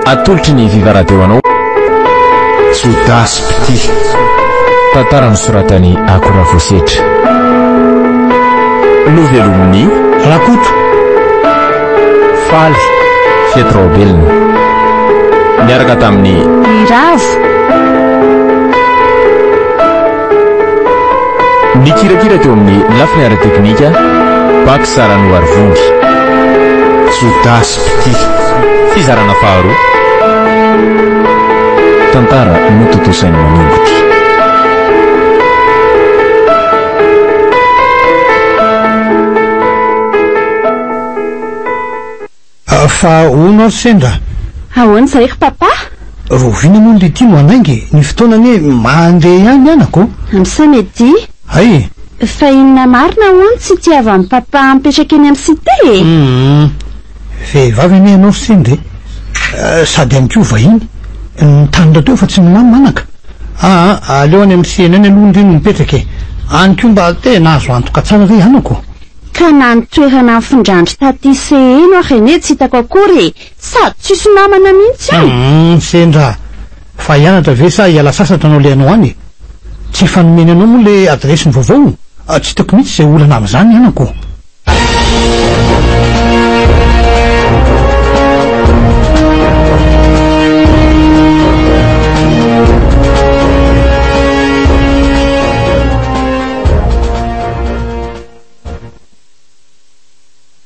Atolotry ny Viva Radio anao. Jodasy Mpitia. Tantara nosoratan'i Akora Voasetra. Novelomin'i. Rakoto. Faly. Fety Raobelina. Niaraka tamin'i. Iravo. Nikirakira teo amin'ny lafiny ara-teknika, Bax Ranoarivony. Jodasy Mpitia. Fizarana faharoa. Tantara notontosain'i Maningotra. Fa hono aho sendra. Ahoana izay ry papa? Rahoviana moa le ty no hanainga e? Ny fotoana anie mandeha ihany anako ô! Amin'ny samedi. Hay! Fa inona marina hono tsy itiavan'i papa mipetraka eny amin'ny cité e? Hum! Vehivavy anie ianao ry sendra e! Sady ihany koa vahiny. Ny tany rahateo efa tsy milamy manaka. Aa! Aleo any amin'ny CNN aloha ndry no mipetraka e! Any koa mba tena azo antoka tsara re anako ô! Ka na ny toerana nifindran-dry taty Seheno ary anie tsy hitako akory e! Sady tsisy namana mihitsy any! Humm sendra! Fa hianatra ve sa hiala sasatra no alehanao any e? Tsy efa nomeny anao moa le adiresiny vaovao? Tsy hitako mihitsy izay olana amin'izany anako ô!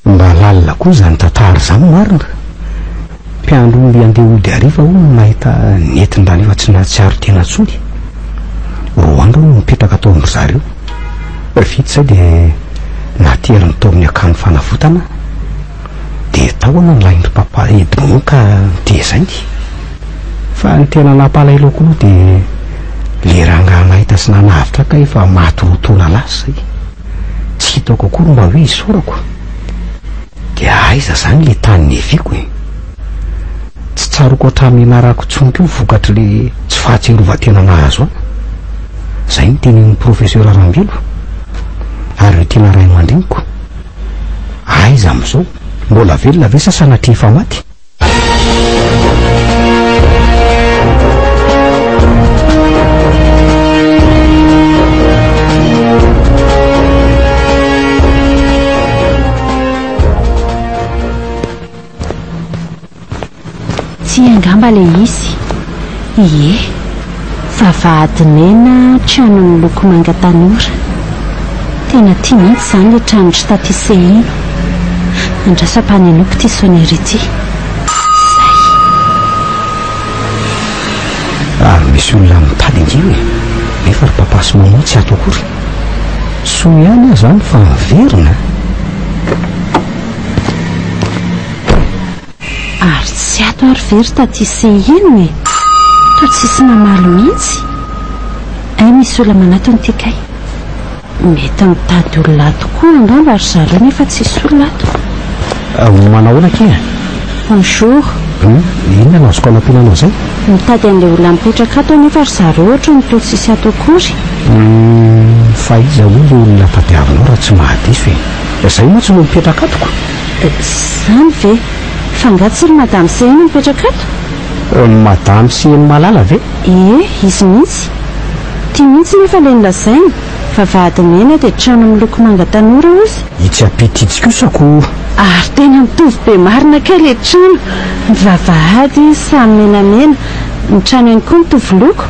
Mba lalina koa izany tantara izany marina. Mpiandry omby handeha hody hariva hono no nahita nentin-drano efa tsy nahatsiaro tena intsony. Roa andro hono nipetraka tao amin-dry zareo. Vita izay dia nateriny tao amin'ny akany fanavotana. Dia tao hono ny lahin-dry papa Edmond ka notezainy. Fa ny tena nampalahelo ahy koa aloha dia ilay rangahy nahita sy nanavotra ahy kay efa maty roa taona lasa izay. Tsy hitako akory mba hoe isaorako. Dia aiza izany ilay tany niaviako e? Tsy tsaroako hatramin'ny nianarako intsony koa vokatr'ilay tsy fahatsiarovan-tena nahazo ahy. Izay no tenenin'ny professeur Rambilo. Ary ireo tena ray aman-dreniko. Aiza amin'izao? Mbola velona ve sa sanatria efa maty? Tsia angamba ilay izy. Ie. Vavahady mena, trano miloko manga tanora. Tena tia mihitsy izany ilay tranon-dry Taty Seheno. Andraso ampanenoiko ity sonnerie ity. Izay. Ary misy olona mitady ange io e! Nefa ry papa sy maman tsy ato akory. Soa ihany aho izany fa miverina. Ary tsy ato ary ve ry taty Seheno e? Toa tsisy mamaly mihitsy. Hay misy olona manatona ity kay. Mety mitady olona ato koa angamba ry zareo nefa tsisy olona ato. Manao ahoana akia? Bonjour. Hum, inona no azoko anampiana anao izay? Mitady an'ilay olona mipetraka ato anefa ry zareo ohatran'ny toa tsisy ato akory. Hum, fa iza moa ilay olona tadiavinao raha tsy mahadiso e? Izay mantsy no mipetraka ato ko. Izany ve? Fa angaha tsy ry Madame Seheno no mipetraka ato? Madame Seheno Malala ve? Ie, izy mihitsy. Ity mihitsy nefa ilay nolazainy, vavahady mena dia trano miloko manga tanora hozy. Itsy ampita itsy kosa ko. Ary tena mitovy be marina kay ilay trano, ny vavahady samy menamena, ny trano ihany koa mitovy loko,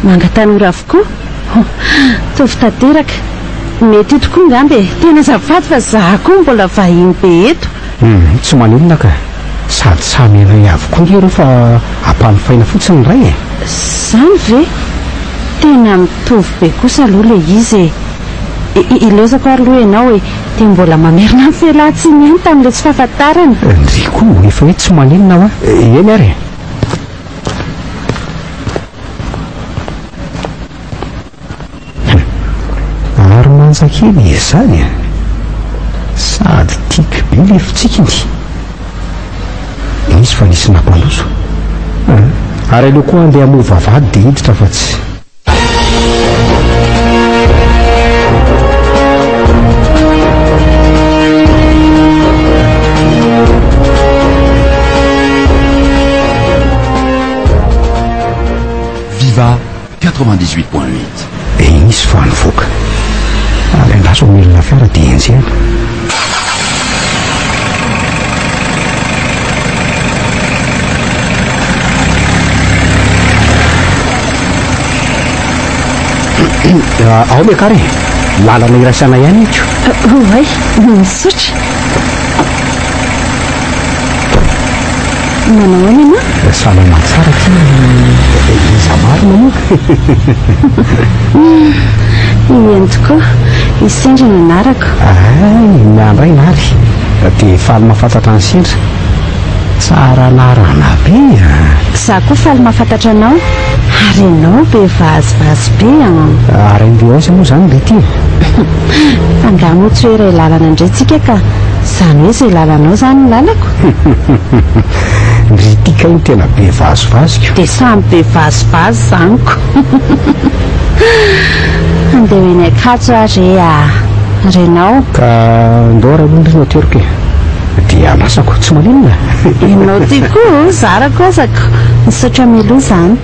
manga tanora avokoa. Mitovy tanteraka. Mety io tokoa angamba e! Tena azafady fa za koa mbola vahiny be eto. Hum, tsy maninona ka. Sady samy iray avokoa nge ireo fa ampanofaina fotsiny ny iray e! Zany ve? Tena mitovy be kosa aloha le izy e! Ilaozako ary aloha ianao e! Dia mbola mamerina ny fialan-tsiny ihany tamin'ilay tsy fahafantarana. Ndry koa, efa hoe tsy maninona hoa. Eny ary e! Ary manja kely izy izany a! Sady tiako be ilay fitsikiny. Nisy fa nisy nampandroso. Ary aleo koa handeha hamoha vavahady dia hiditra fa tsy. 98.8. Dia iny izy fa nivoaka. Ary andraso hamelona fiara dia enjehina. Ao miakara e! Lalana iraisana ihany iko. Oay, misaotra. Manao ahoana ianao? Salama tsara aty, iza marina moa? Eny tokoa, i Sendra no anarako. Hay, miandry aina ary. Dia faly mahafantatra an'i Sendra. Tsara anarana be a! Izaho koa faly mahafantatra anao, ary ianao be vazivazy be an! Ary andeha aiza moa izany ry ity e? Fa angaha moa tsy hoe iray lalana indray tsika ka izany hoe izay lalanao izany ny lalako? Ndry ity kay no tena be vazivazy ko! Dia samy be vazivazy izany ko! Andeha ho eny Ankatso aho re a! Renao? Ka ndao ary aloha ndry no ateriko e! Dia andrasako, tsy maninona? Ianao ty koa o, zarako aza ko! Misaotra mialoha izany.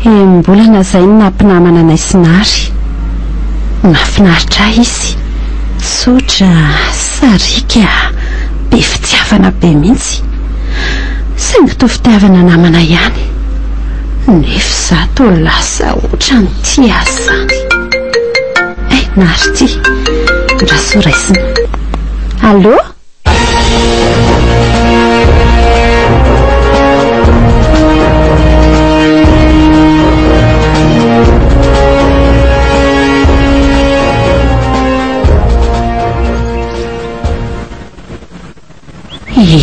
Enim-bolana izay no nampinamana anay sy Nary. Nahafinaritra ahy izy. Tsotra, sariaka, be fitiavana be mihitsy. Saingy toa fitiavana namana ihany. Nefa izaho toa lasa ohatran'ny tia azy izany. Eh, Nary ity. Andraso raisina. Allô?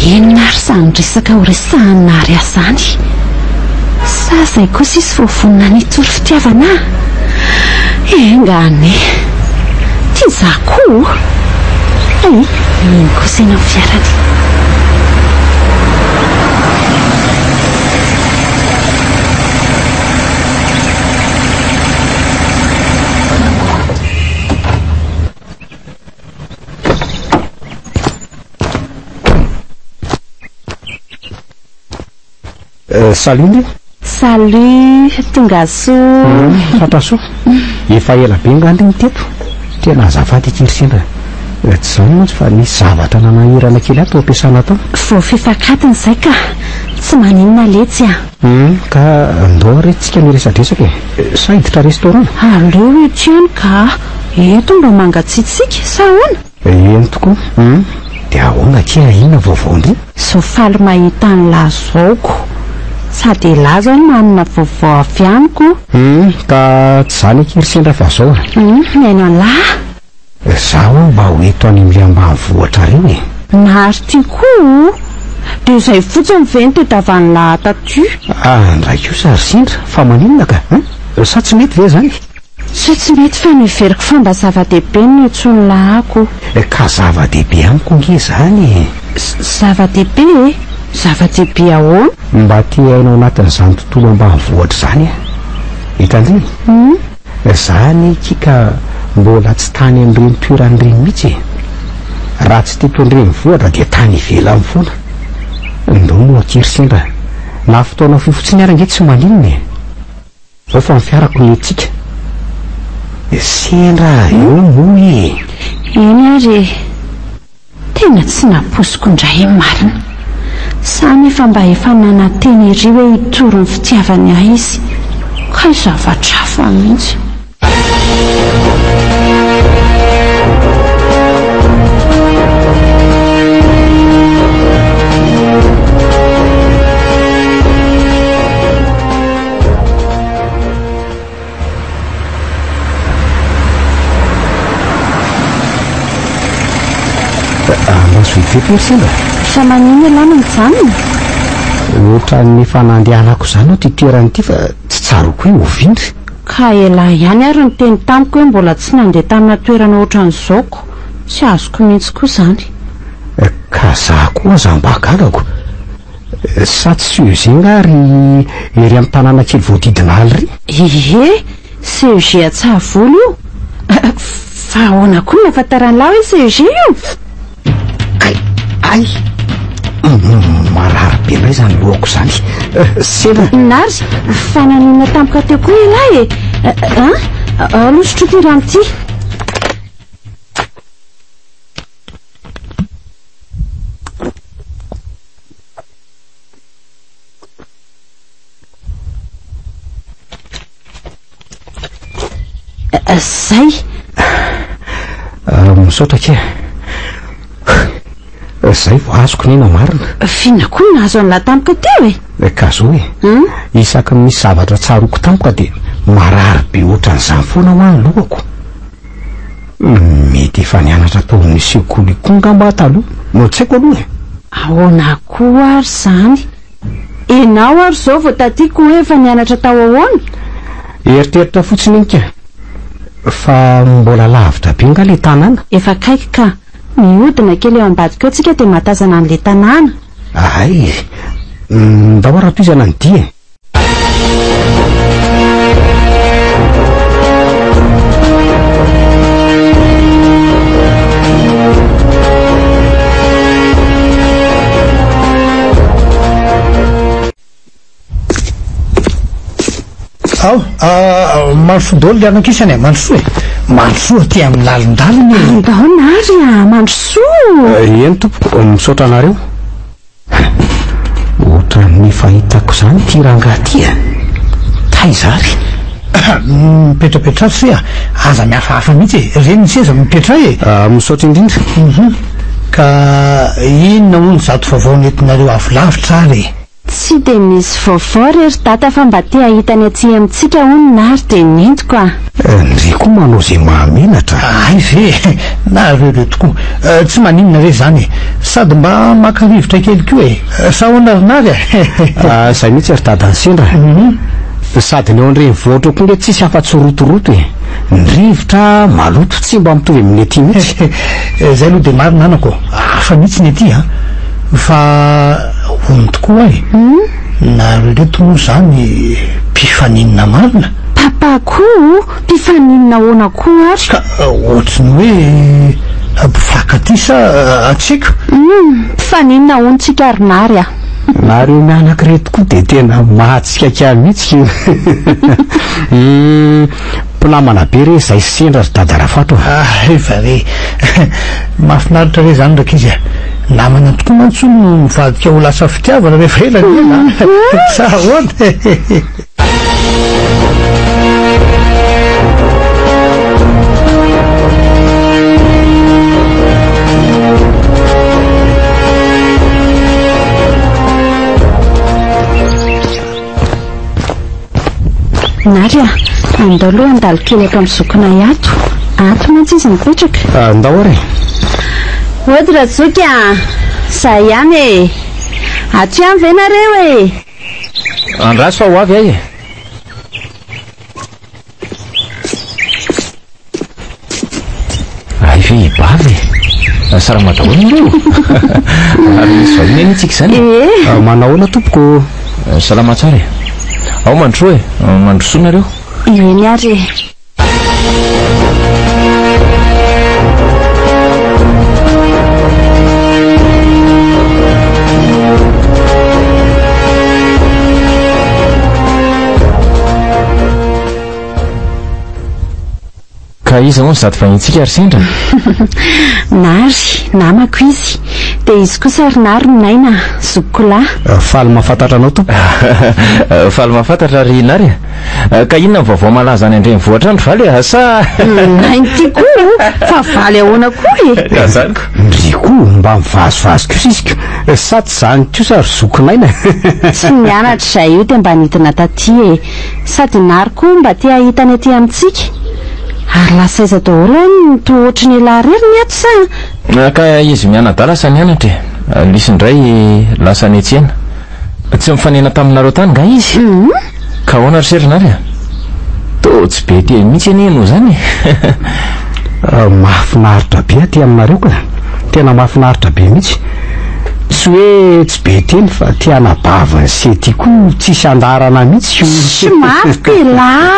Inona ary izany resaka ho resahan'i Nary ahy izany? Sa izay kosa izy vao vonona ny hitory fitiavana ahy? Enga anie! Tia za koa! Hay, iny kosa eny amin'ny fiarany. Salut ndry. Salut, tonga soa. Tratra soa. Efa ela be nga ndry ny teto. Tena azafady akia ry sendra. Tsy izany mantsy fa nisy zavatra nanahirana kely ahy tao am-piasana tao. Vao fefak'adiny izay ka. Tsy maninona letsy a. Hum, ka ndao re tsika miresadresaka e. Sa hiditra restaurant? Aleo eto ihany ka. Eto mba mangatsiatsiaka, sa ahoana? Eny tokoa. Hum, dia ahoana akia, inona vaovao ndry? Zao faly mahita an'lah zao ko. Sady elah zao no manana vaovao avy amiko. Hum, ka tsy zany akia ry sendra fa zao a. Hum, mihaino an'lah aho. Zaho mba ho eto any amin'ilay ambanivohitrareo e. Nary ty koa o! Dia izay fotsiny ve no tediavan'lah taty? Ah, ndray kosa ry sendra, fa maninona ka? Hein? Sa tsy mety ve zany? Tsy hoe tsy mety fa noheveriko fa mba zava-dehibe ny niantsoan'lah ako. Ka zava-dehibe amiko ange izany e! Zava-dehibe e? Zava-dehibe ahoana? Mba te hiaina ao anatin'izany tontolo ambanivohitra izany aho. Hitan-dry? Za anie akia ka mbola tsy tany amin'ireny toerana ireny mihitsy e! Raha tsy teto an-drenivohitra dia tany ivelany foana. Ndao moa akia ry sendra, na fotoana fohy fotsiny ary ange tsy maninona e! Zao fa ny fiarako no entintsika. Sendra eo moa e! Eny ary e! Tena tsy nampoiziko indray ny marina. Za nefa mba efa nanantena ery hoe hitory ny fitiavany ahy izy. Kay zavatra hafa mihitsy. Andraso vetivety ry sendra. Fa maninona ialahy no mijanona? Ohatran'ny efa nandehanako izany aho ity toerana ity fa tsy tsaroako hoe oviana. Ka ialahy ihany ary niteny tamiko hoe mbola tsy nandeha tamina toerana ohatran'izao ko. Tsy azoko mihitsy koa izany. Ka za koa aza mba gagako. Sa tsy CEG nga ry ery amin'ny tanàna kely voadidina ala ry? Ie, CEG Antsahavola io. Fa ahoana koa no nahafantaran'lah hoe CEG io? Kay, ay! Marary be indray izany lohako izany. Sendra. Nary, fa naninona tampoka teo koa ialahy e? An? Ao aloha sotroy ity rano ity. Zay. Misaotra akia. Zay vao azoko ny aina marina. F'inona koa no nahazo an'lah tampoka teo e? Ka zao e. Isaky ny misy zavatra tsaroako tampoka dia marary be ohatran'izany foana hoa ny lohako. Mety efa nianatra tao amin'ny sekoly koa angamba aho taloha. No tsy haiko aloha e. Ahoana koa ary izany? Enao ary izao vao taty ko hoe efa nianatra tao ahoana? Eritreritra fotsiny iny ka. Fa mbola lavitra be nga le tanàna? Efa akaiky ka. Mihodina kely eo ambadika eo tsika dia mahatazana an'le tanàna. Hay e! Ndao ary tohizana ny dia e! Ao, ah, mandrosoa daholo ry anakisany e, mandrosoa e. Mandrosoa aty amin'ny lalindalina e. Andao Nary a, mandrosoa. Eny tompoko, misaotra anareo. Ohatran'ny efa hitako izany ity rangahy ity a! Taiza ary? Mipetrapetraha se a! Aza mihafahafa mihitsy e! Ireny ny seza mipetraha e! Ah, misaotra indrindra. Hum, ka inona hono izato vaovao nentinareo avy lavitra ary e? Tsy dia misy vaovao re ry dada fa mba te hahita ny aty amintsika hono Nary dia nentiko a! Ndry koa manao izay mahamenatra. Hay ve e! Nareo ireo tokoa. Tsy maninona re izany e! Sady mba maka rivotra kely koa e! Sa ahoana ry Nary a? Izay mihitsy ry dadan'i Sendra. Sady ny ao an-drenivohitra ao koa nge tsisy afa-tsy rotoroto e! Ny rivotra maloto tsy mba mitovy amin'ny aty mihitsy. Izay aloha dia marina anako ô! Hafa mihitsy ny aty an! Fa hono tokoa e! Nareo ireto moa izany mpifaninona marina? Papa koa o! Mpifaninona ahoana koa ary? Ka ohatry ny hoe mpifankatia sa tsy haiko? Humm! Mpifaninona hono tsika ry Nary a! Nareo mianaka ireto koa dia tena mahatsikaiky ahy mihitsy ko! Humm! Mpinamana be re izay sendra ry Dada Rafato a! Ah, efa re! Mahafinaritra re izany rankizy a! Namana tokoa mantsy hono no mivadika ho lasa fitiavana rehefa ela ny ela a! Sa ahoana e? Nary a, andao aloha handalo kely ato amin'ny zokinay ato. Ato mantsy izy mipetraka. Andao ary e. Ody Razoky a! Za ihany e! Ato ihany ve nareo e? Andraso fa ho avy aho e! Hay ve i Bavy e? Salama daholo nareo? Ary misy vahiny anie tsika izany e? Ee. Manao ahoana tompoko ô? Salama tsara e! Ao mandrosoa e! Mandrosoa nareo. Eny ary e! Ka iza moa izato vahintsika ry sendra? Nary, namako izy. Dia izy kosa ry Nary no Naina, zokiko lahy. Faly mahafantatra anao tompoko. Faly mahafantatra ry Nary a. Ka inona ny vaovao malaza any an-drenivohitra any ry Valy a? Sa. Naina ity koa o! Fa Valy ahoana koa e? Ka zany ko. Ndry koa mba mivazivazy kosa izy ko! Sa tsy izany kosa ry zoky Naina? Tsy nianatra izay io dia mba nidina taty e! Sady Nary koa mba te hahita ny aty amintsika. Ary lasa aiza daholo any ny toa ohatry ny elah irery ny ato sa? Ka izy mianadahy lasa nianatra e! Lisy indray lasa niantsena. Tsy nifanena taminareo tany nga izy? Ka ahoana ry se ry Nary a? Toa tsy be teny mihitsy anie ianao izany e! Mahafinaritra be aty aminareo ka! Tena mahafinaritra be mihitsy! Tsy Tsy hoe tsy be teny fa ty anabavin'i se ty koa tsisy andaharana mihitsy ko. Tsy mafy elah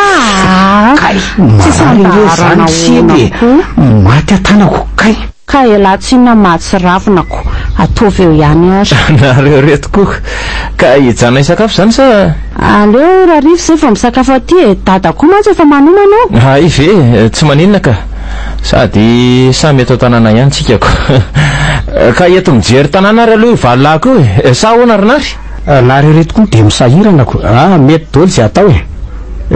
a! Kay, Tsisy marary nge andaharana zany se ahoana e! koa? Maty an-tanako kay. Ka elah tsinona mahatsiravina ko, ataovy eo ihany ary. Nareo reto koa ka hijanona hisakafo izany sa? Aleo Rarivo zay vao misakafo aty e, dada koa mantsy efa manomana ao. Hay ve, tsy maninona ka. Sady samy eto an-tanàna ihany tsika ko. Ka eto mijery tanàna ary aloha io valilahiko io e, sa ahoana ry Nary? Nareo reto koa dia misahirana ko. Ah, mety daholo izay atao e.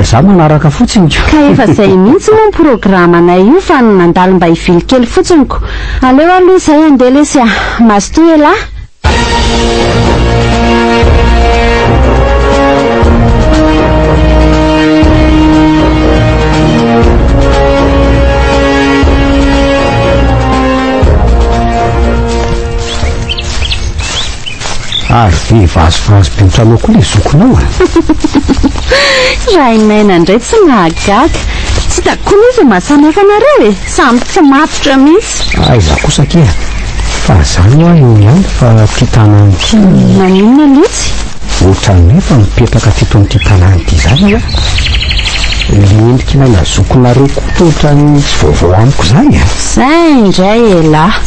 Za manaraka fotsiny ko. Ka efa zay mihitsy moa ny programanay io fa nandalo mba hivily kely fotsiny ko. Aleo aloha izay handeha lesy a. Mazotoa elah. Ary be vazivazy be ohatranao koa le zokinao a! Raha i Naina indray tsy mahagaga. Tsy hitako koa nefa maha samy hafa anareo e! Samy tsy matotra mihitsy. Aiza kosa akia fa zany hoa eo ihany fa ty tanàna ity. Maninona letsy? Ohatran'ny hoe fa mipetraka teto amin'ity tanàna ity zany aho. Le endrik'ilay nazokinareo koa toa ohatran'ny tsy vaovao amiko zany a. Zay indray elah.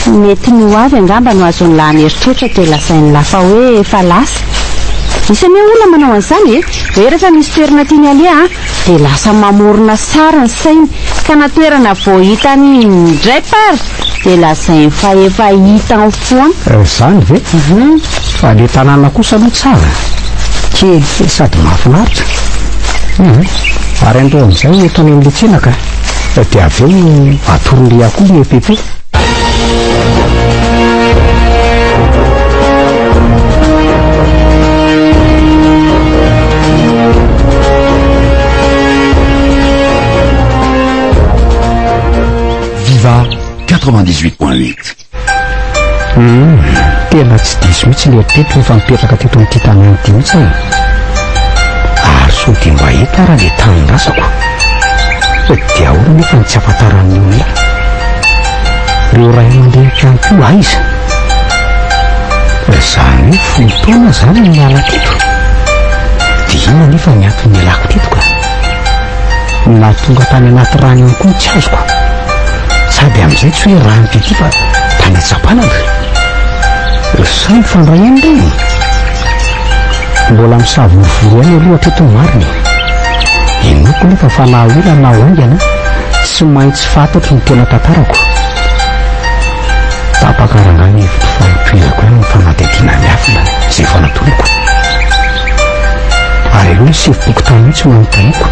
Mety ny ho avy angamba no azon'lah an'eritreritra dia lazain'lah fa hoe efa lasa. Misy anie olona manao an'izany e! Hoe rehefa misy toerana tiany aleha Dia lasa mamorona sary ny sainy ka na toerana vao hitany indray par dia lazainy fa efa hitany foana. Zany ve? Fa le tanàna kosa aloha tsara, kelikely sady mahafinaritra. Hum, ary andao amin'izay eto any amin'le tsena ka. Dia avy eo atoron-dry akoho ny EPP. Viva 98.8. Hum, tena tsy diso mihitsy le eritreritro rehefa mipetraka teto amin'ity tanàna ity mihitsy aho e. Ary sao dia mba eto ara le tanindrazako. Dia ahoana nefa no tsy ahafantaran'ny olona ahy? Ireo ray aman-dreniko ihany koa aiza? Izany hoe folo taona izany no niala teto? Dia inona anefa ny antony nialako teto ka? Ny nahatonga tany anaty rano ihany koa no tsy azoko. Sady amin'izay tsy hoe rano ity fa tany an-tsampanana. Sa mifandray ihany ireny? Mbola misavorovoro ihany aloha hatreto ny marina e. Inoako nefa fa na ho ela na ho haingana, tsy maintsy fantatro ny tena tantarako. Tapaka rangahy ny hevitro fa hotohizako ihany ny fanadihadiana miafina izay efa natomboko. Ary aleo ny sefom-pokontany mihitsy no anontaniako.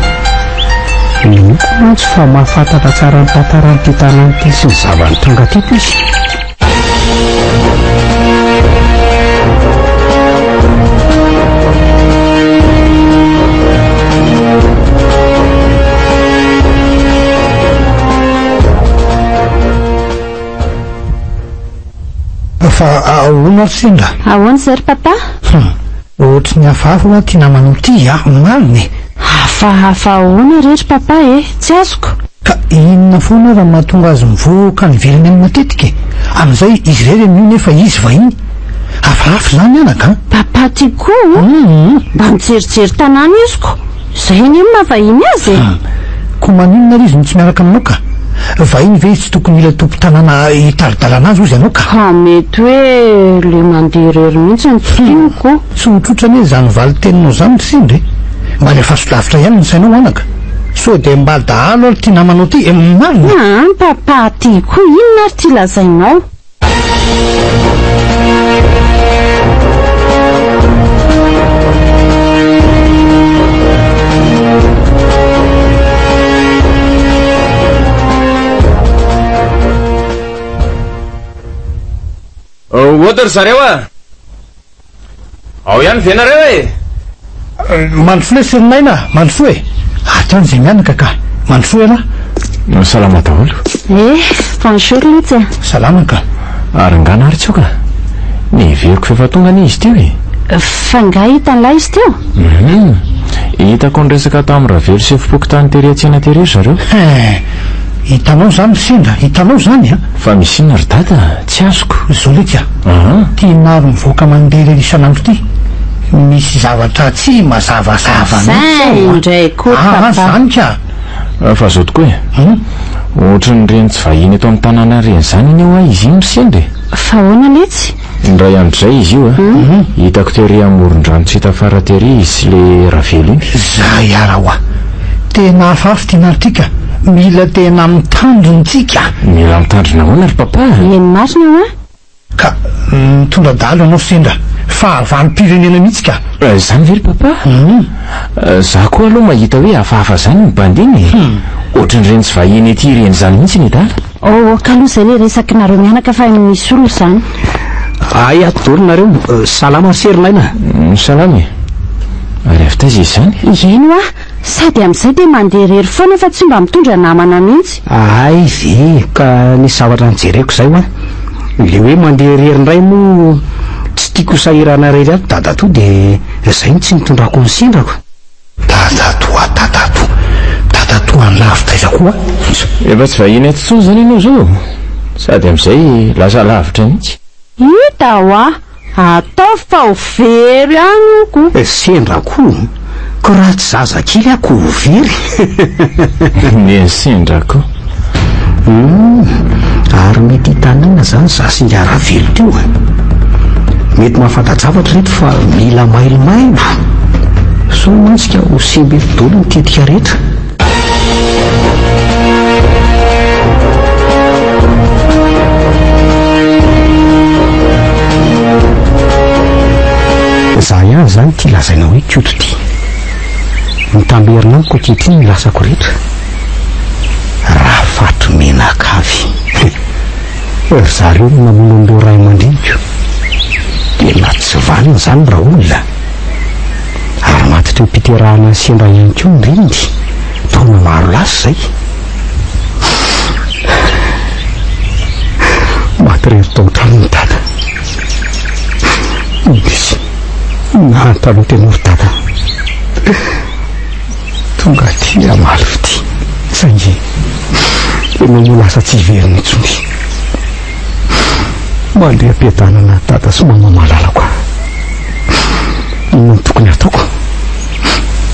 Inoako mantsy fa mahafantatra tsara ny tantaran'ity tanàna ity sy ny zava-nitranga teto izy. Fa ahoana ary sendra? Ahoana izay ry papa? Hum, ohatry ny hafahafa hoa ity namanao ity a, marina e! Hafahafa ahoana re ry papa e? Tsy azoko. Ka inona foana raha mahatonga azy mivoaka any ivelany any matetika e? Amin'izay izy irery amin'io nefa izy vahiny. Hafahafa izany anaka an! Papa ty koa o! Mba mijerijery tanàna izy ko! Izay anie no maha vahiny azy e! Koa maninona ary izy no tsy miaraka aminao ka? Vahiny ve izy tsy tokony hila tompon-tanàna hitari-dalana azy hozy ianao ka? Ka mety hoe le mandeha irery mihitsy no tsy tiany ko! Tsotsotra anie izany valin-teninao izany ry sendra e! Mba alefaso lavitra ihany ny sainao anaka! Sao dia mba dahalo ary ity namanao ity e! Marina! Aa papa ty koa inona ary ty lazainao? Ody ry zareo a! Ao ihany ve nareo e? Mandrosoa lesy ry Naina a! Mandrosoa e! Hatrany izay mianaka ka! Mandrosoa ialahy! Salama daholo. Eh, bonjour letsy a! Salama ka! Ary nga nary tsoka? Neveriko f'efa tonga anie izy teo e! Fa nga hitan'lah izy teo? Hum! Hitako niresaka tamin'i Ravelo sefom-pokontany tery an-tsena tery ry zareo. Hein! Hitanao izany ry Sendra, hitanao izany a! Fa misy inona ry dada? Tsy azoko. Izao letsy a! Aa. Ty maro mivoaka mandeha irery isan'andro ty, misy zavatra tsy mazavazava mihitsy ao Zay a! indray koa Aa papa. zany ka! Fa zao tokoa e! Ohatran'ireny tsy vahiny eto amin'ny tanàna ireny izany anie hoa izy iny ry Sendra e! Fa ahoana letsy? Indray andro izay izy io a! Hitako tery amoron-drano tsy hita fara tery izy sy le Ravelo iny. Zay ara hoa! Tena hafahafa ity nary ty ka! Mila tena mitandrina tsika! Mila mitandrina ahoana ry papa a? Eny marina hoa! Ka mitondra dahalo ianao sendra fahavalom-pirenena mihitsy ka! Zany ve ry papa? Za koa aloha mahita hoe hafahafa zany ny bandy iny e! Ohatran'ireny tsy vahiny ety ireny zany mihitsy ny adala. Oh ok aloha zay le resaky nareo mianaka fa misy olona zany. Hay ato daholo nareo, salama ry Serinaina. Salama e! Ary avy taiza izy izany? Eny hoa, sady amin'izay dia mandeha irery foana fa tsy mba mitondra namana mihitsy. Hay ve ka nisy zavatra nojereko izay hoa. Le hoe mandeha irery indray moa tsy tiako ho sahirana irery ato dadatoa dia izay no tsy nitondrako ny sendrako. Dadatoa, dadatoa, dadatoa any lavitra aiza koa? Efa tsy vahiny eto intsony izany ianao izao? Sady amin'izay lasa lavitra mihitsy. Hita hoa, ataovy fa ho very any oko. Sendra koa, ko raha tsy zazakely aho ko ho very. Ny sendra koa. Humm, ary mety hitanina zany za sy ingahy Ravelo teo a! Mety mahafanta-javatra ireto fa mila mailomailo! Sao mantsy ka ho simba eto daholo ny tetika rehetra. Za ihany zany ity lazaina hoe Koto ity. Mitamberina amiko ankehitriny ny lasako rehetra. Rafato menakavy. Ry zareo no namono an'ireo ray aman-dreniko. Tena tsy vanona izany raolona. Ary maty teo am-piterahana an'i Sendra ihany koa ny reniny, taona maro lasa izay. Maty irery tao an-trano ny dada. Indrisy, nahantra loatra ianao ry dada. Tonga aty hamaly fitia, saingy ianao moa lasa tsy hiverina intsony. Mandeha am-piadanana dada sy mama malalako ah. Inona no tokony hataoko?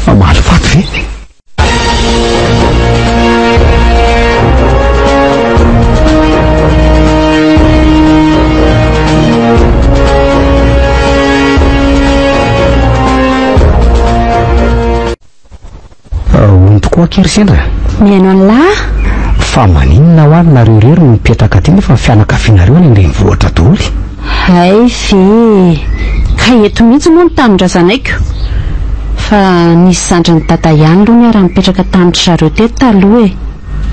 Hamaly faty ve? Hono tokoa akia ry sendra? Mihaino an'lah. Fa maninona hoa nareo irery no mipetraka aty nefa ny fianakavianareo any an-drenivohitra daholo? Hay ve e! Ka eto mihitsy moa ny tanindrazanay ko! Fa nisy zandrin'i dada ihany aloha niara-nipetraka tamin-dry zareo teto taloha e!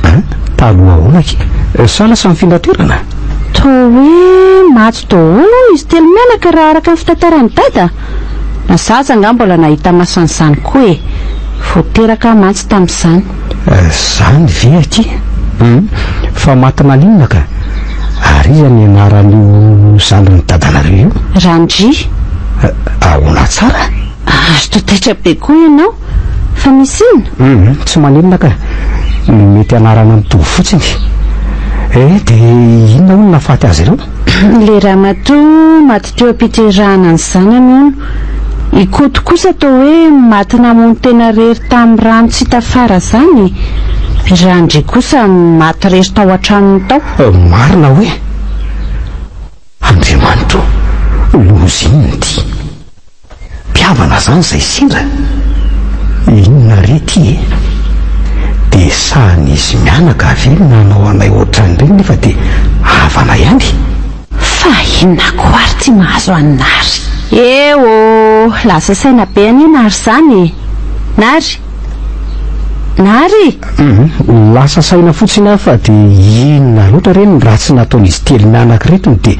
An? Taloha ahoana akia? Sa lasa nifindra toerana? Toa hoe maty daholo hono izy telo mianaka raha araka ny fitantaran'i Dada. Na za aza angaha mbola nahita maso an'izany koa e! Vao teraka aho mantsy tamin'izany. Zany ve akia? Hum, fa maty naninona ka? Ary iza ny anaran'io zandrin'i dadanareo io? Randria. Ahoana tsara? Ary toa taitra be koa ianao. Fa misy inona? Hum, tsy maninona ka. Mety anarana mitovy fotsiny. Eh, dia inona hono nahafaty azy ireo? Ilay ramatoa maty teo am-piterahana ny zanany hono. I Koto kosa toa hoe maty namono tena irery tamin'ny rano tsy hita fara izany e. Randria kosa maty irery tao an-tranony tao. Marina hoe? Andriamanitra ô, loza inona ity? Mpihavana zany izay sendra? Inona re ty e? Dia sahan'izy mianaka ve ny nanao anay ohatran'ireny nefa dia havana ihany? Fa inona koa ary ty mahazo an'i Nary? Eo! Lasa saina be anie Nary izany e! Nary! Nary! Hum, lasa saina fotsiny aho fa dia inona loatra re ny ratsy nataon'izy telo mianaka ireto no dia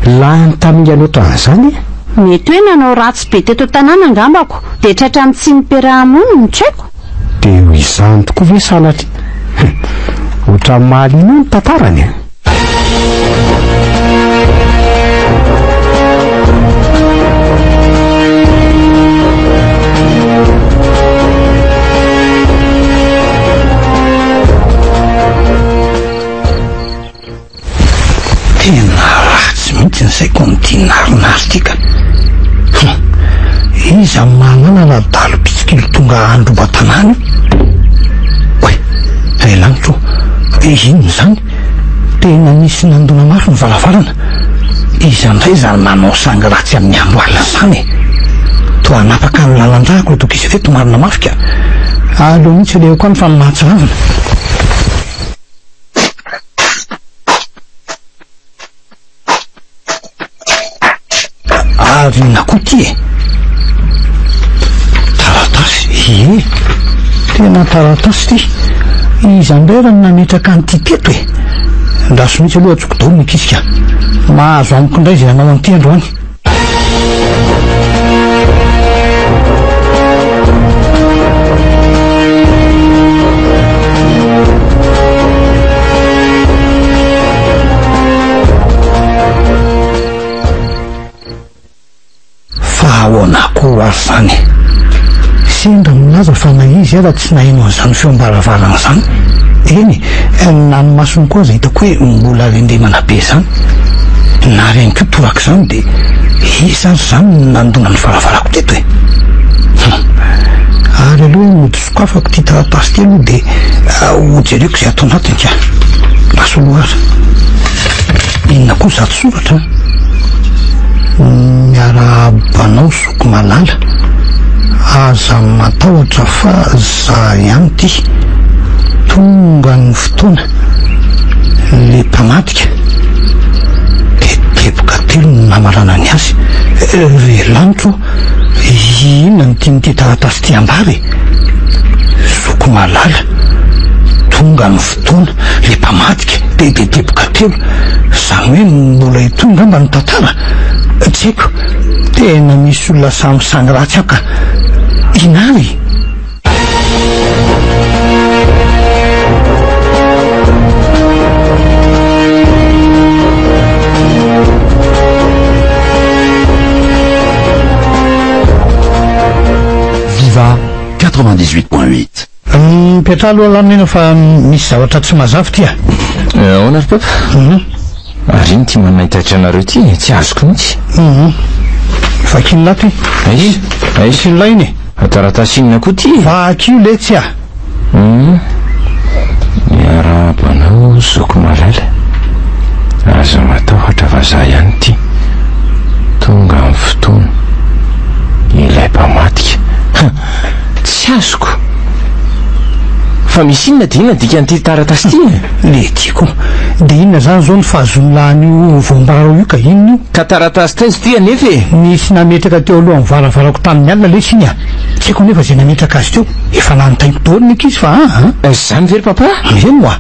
lany tamingana ohatran'izany e? Mety hoe nanao ratsy be teto an-tanàna angambako dia tratran'ny tsy nipiaraha-monina, tsy haiko. Dia ho izany tokoa ve sanatria? Hum, ohatran'ny mahaliana ahy ny tantarany e! mihitsy ny saiko amin'ity narinary ity ka. Hum. Iza no mahalala raha dahalo mpitsikilo tonga handroba tanàna io? Oay, ry lanitra ô, inona izany? Tena nisy nandona mafy ny varavarana. Iza indray izany manao sangy ratsy amin'ny andro alina izany e? Toa hanapaka ny lalan-drako ireto ankizy ireto marina mafy ka. Aleo mihitsy alehako any fa mahatsiravina. Ary inona koa ity e? Taratasy, ie, tena taratasy ity. Iza indray ary no nametraka an'ity teto e? Andraso mihitsy aloha antsoiko daholo ny ankizy ka. Mahazo amiko indray izay nanao an'ity androany. Fa ahoana koa ary izany e? Sendra milaza fa na izy aza tsy naheno an'izany feom-baravarana izany. Eny, na ny masony koa aza hitako hoe mbola rendremana be izany. Nary ihany koa torak'izany dia iza ary izany no nandona ny varavarako teto e? Hum. Ary aleo mody sokafako ity taratasy ity aloha dia hojereko izay ato anatiny ka. Lasa aloha ary. Inona koa izato soratra an? Miarahaba anao zoky malala. Aza matahotra fa za ihany ity. Tonga ny fotoana. Le mpamadika. Dia teboka telo no namaranany azy. Ry lanitra ô, inona no tian'ity taratasy ity ambara e? Zoky malala. Tonga ny fotoana. Le mpamadika. Dia dia teboka telo. Izany hoe mbola hitohy angamba ny tantara? Tsy haiko. Tena misy olona samy sangy ratsy ao ka. Inona ary e? Viva 98.8. Mipetraha aloha lamina fa misy zavatra tsy mazava ity a. Ahoana ry papa? Ary ino ity manaitaitra anareo ity e? Tsy azoko mihitsy. Hum. Vakio ny lato e. Aiza? Aiza? Vakio ny lahy iny e. Taratasy inona koa ity e? Vakio letsy a. Hum. Miarahaba anao zoky malala. Aza matahotra fa za ihany ity. Tonga amin'ny fotoana. Ilay mpamadika. Tsy azoko. Fa misy inona dia inona dikan'ity taratasy ity e? Le tiako. Dia inona izany izao ny fahazoan'lah an'io voambarao io ka inona io? Ka taratasy taiza ity anefa e? Nisy nametraka teo alohan'ny varavarako tamin'ny alina lesy iny a! Tsy haiko anefa izay nametraka azy teo. Efa nanontaniako daholo ny ankizy fa an an! Izany ve ry papa? Eny oa!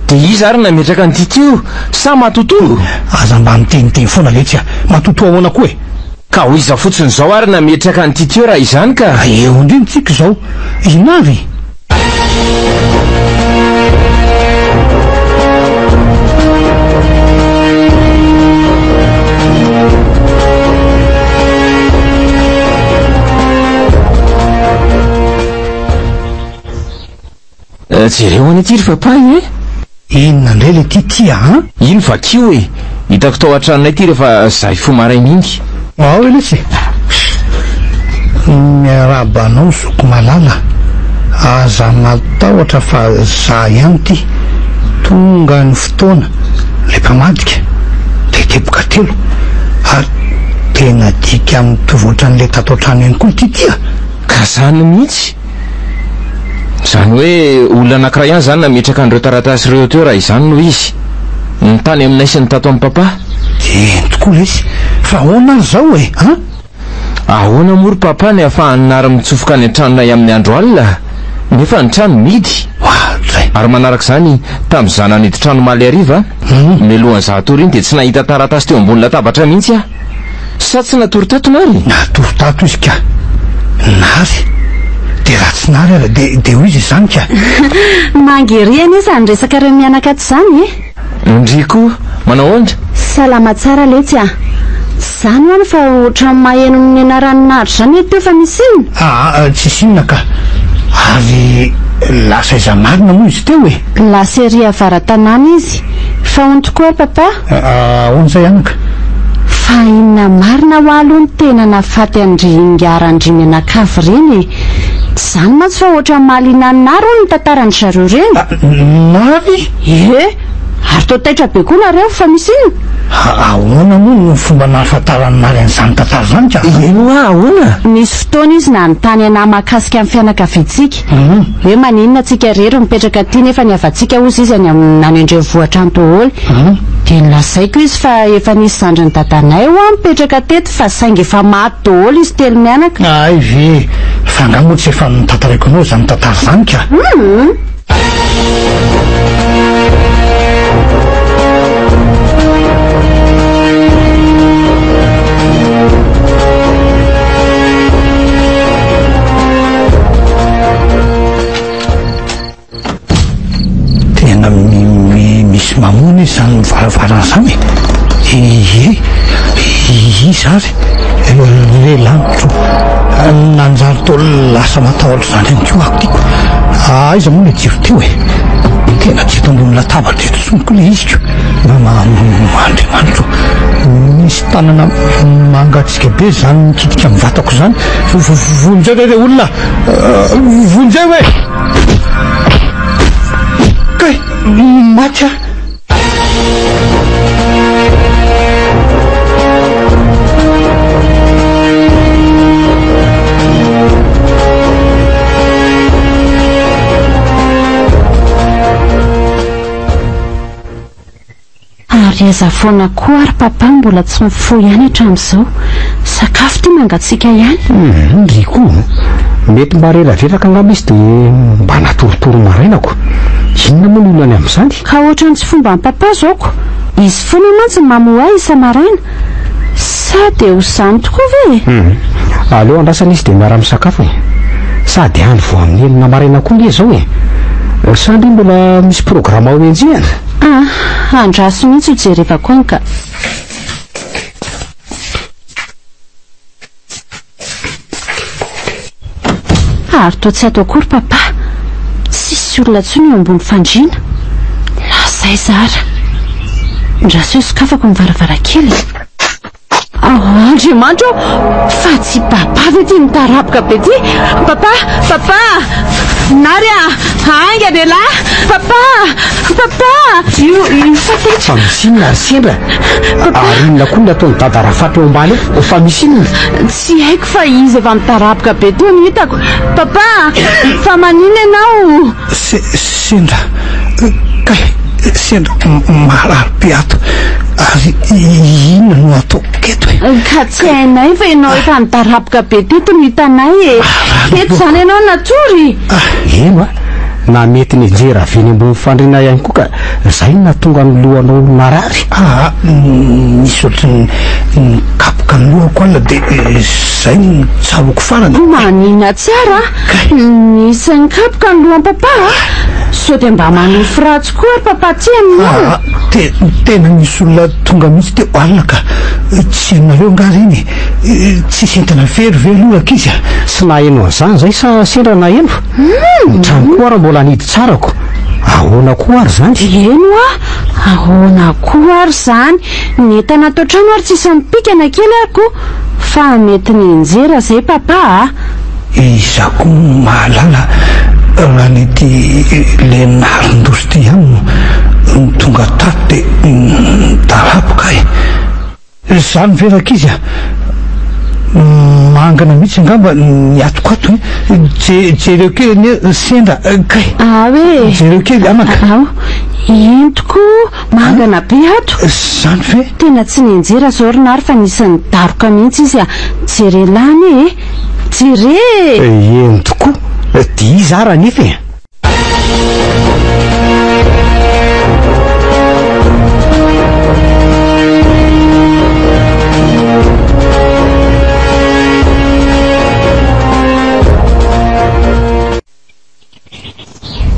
Dia iza ary nametraka an'ity teo? Sa matotoa? Aza mba miteniteny foana letsy a! Matotoa ahoana koa e? Ka ho iza fotsiny izao ary nametraka an'ity teo raha izany ka? Eo indrindra tsika izao. Inona avy? Jereo any aty ry papa e! Inona indray le ty tia an? Iny vakio e! Hitako tao an-tranonay ity rehefa za hifoha maraina iny. Ao e lesy e! Miarahaba anao zoky malala, aza matahotra fa za ihany ity, tonga ny fotoana, le mpamadika, de teboka telo, ary tena dika mitovy ohatran'le tato an-trano ihany koa ity tia! Ka zany mihitsy! Izany hoe olona anankiray ihany izany nametraka an'ireo taratasy ireo teo raha izany no izy. Ny tany aminay sy ny tato amin'i Papa. Eny tokoa lesy, fa ahoana ary izao e, an? Ahoana moa ry Papa ny ahafahan'i Nary mitsofoka any an-tranonay amin'ny andro alina, nefa ny trano mihidy? Oadray! Ary manaraka izany, tamin'izaho nanidy trano omaly hariva, mialohan'izaho hatory iny dia tsy nahita taratasy teo ambony latabatra mihitsy aho. Sa tsy natory tato Nary? Natory tato izy ka. Nary? Dia raha tsy Nary ary dia dia ho iza izany ka? Manga ery anie izany resakareo mianaka ato izany e! Ndry koa, manao ahoana? Salama tsara letsy a! Izany hono fa ohatran'ny maheno ny anaran'i Nary izany eto teo fa misy inona? Aa, tsisy inona ka. Ary lasa aiza marina moa izy teo e? Lasa ery avara-tanàna izy. Fa hono tokoa ary Papa? Ahoana izay anaka? Fa inona marina hoa aloha no tena nahafaty an-dry Ingahy Randriamianakavy ireny e? Tsy izany mantsy fa ohatran'ny mahaliana an'i Nary hono ny tantaran-dry zareo ireny. Nary? Ie! Ary toa taitra be koa nareo, fa misy inona? Ahoana moa no fomba nahafantaran'i Nary an'izany tantara izany ka? Eny hoa, ahoana? Nisy fotoana izy nanontany anà mahakasika ny fianakaviantsika. Hoe maninona tsika irery mipetraka aty nefa ny havantsika hozy izy any amin'ny any an-drenivohitra any daholo. Dia nolazaiko izy fa efa nisy zandrin'i dadanay hoa mipetraka teto fa saingy efa maty daholo izy telo mianaka. Hay ve! Fa angaha moa tsy efa notantaraiko anao izany tantara izany ka? Hum! Tena misy mamono izy izany varavarana izany e! Ie, iza ary? Re lanitro, nanjary toa lasa matahotra izany ihany koa aho tiako. Aiza moa ilay jiro teo e? Tena tsy eto ambony latabatra eto intsony koa ilay izy ko. Andriamanitro, misy tanana mangatsiaka be izany mikitika amin'ny vatako izany. Vonjeo re re olona! Vonjeo e! Kay! Maty aho! Ary aiza foana koa ary papa mbola tsy mifoha ihany hatramin'izao. Sakafo ity mangatsiaka ihany. Hum, ry koa. Mety mba reradreraka angamba izy dia mba natoritory maraina ko. Inona moa ny olany amin'izany? Ka ohatran'ny tsy fomban'i papa izao ko. Izy foana mantsy no mamoha ahy isa-maraina. Sa dia ho izany tokoa ve e? Hum, aleo andrasana izy dia miara-misakafo e. Sady andro vao amin'ny enina maraina koa nge izao e. Sa ndry mbola misy programa ho enjehina? Ah, andraso mihitsy ho jerevako any ka. Ary toa tsy ato akory papa. Tsisy olona intsony eo ambony fandriana. Lasa aiza ara? Andraso hoe sokafako ny varavarankely e. Andriamanitra ô! Fa tsy Papa ve ity mitaraboka be ity? Papa! Papa! Nary a! Haingana elah! Papa! Papa! Io, io fa taitra. Fa misy inona ry sendra? Papa! Ary inona koa ny ataon'i Dada Rafatra eo ambany eo? Fa misy inona? Tsy haiko fa izy efa mitaraboka be teo no hitako. Papa! Fa maninona ianao? Sendra kay sendra marary be ato ary inona no ataoko eto e? Ka tsy hainay fa ianao efa nidaraboka be teto no hitanay e! Teto izany ianao natory? Eny a! Na mety nianjera avy eny ambony fandriana ihany koa ka izay no nahatonga ny lohanao narary. Aa nisy ohatry ny nikapoka ny lohako alina dia izay no tsaroako farany. Manina tsara a! Nisy nikapoka ny lohan'i papa a! Sao dia mba manofy ratsy koa ary papa ty amin'io? Aa tena nisy olona tonga mihitsy teo alina ka! Tsy henonareo angaha ireny e? Tsisy entana very ve aloha rankizy a? Tsy naheno an'izany izay sa sendra naheno? Ny trano koa ary mbola nihidy tsara ko! Ahoana koa ary izany? Eny hoa! Ahoana koa ary izany? Ny entana ato an-trano ary tsisy mipika na kely ary ko! Fa mety nianjera izay papa a! Iza koa no mahalala raha ny ity le narin-doza ity ihany no tonga tato dia nidaraboka e! Izany ve rankizy a! Mangina mihitsy angamba ny atoko ato e! Jereo kely anie sendra kay! Ao e! Jereo kely anaka! Ao! Eny tokoa, mangana be ato! Izany ve? Tena tsy nianjera izao ry Nary fa nisy nidaroka mihitsy izy a! Jere lany e! Jere e! Eny tokoa, dia iza ary anefa e?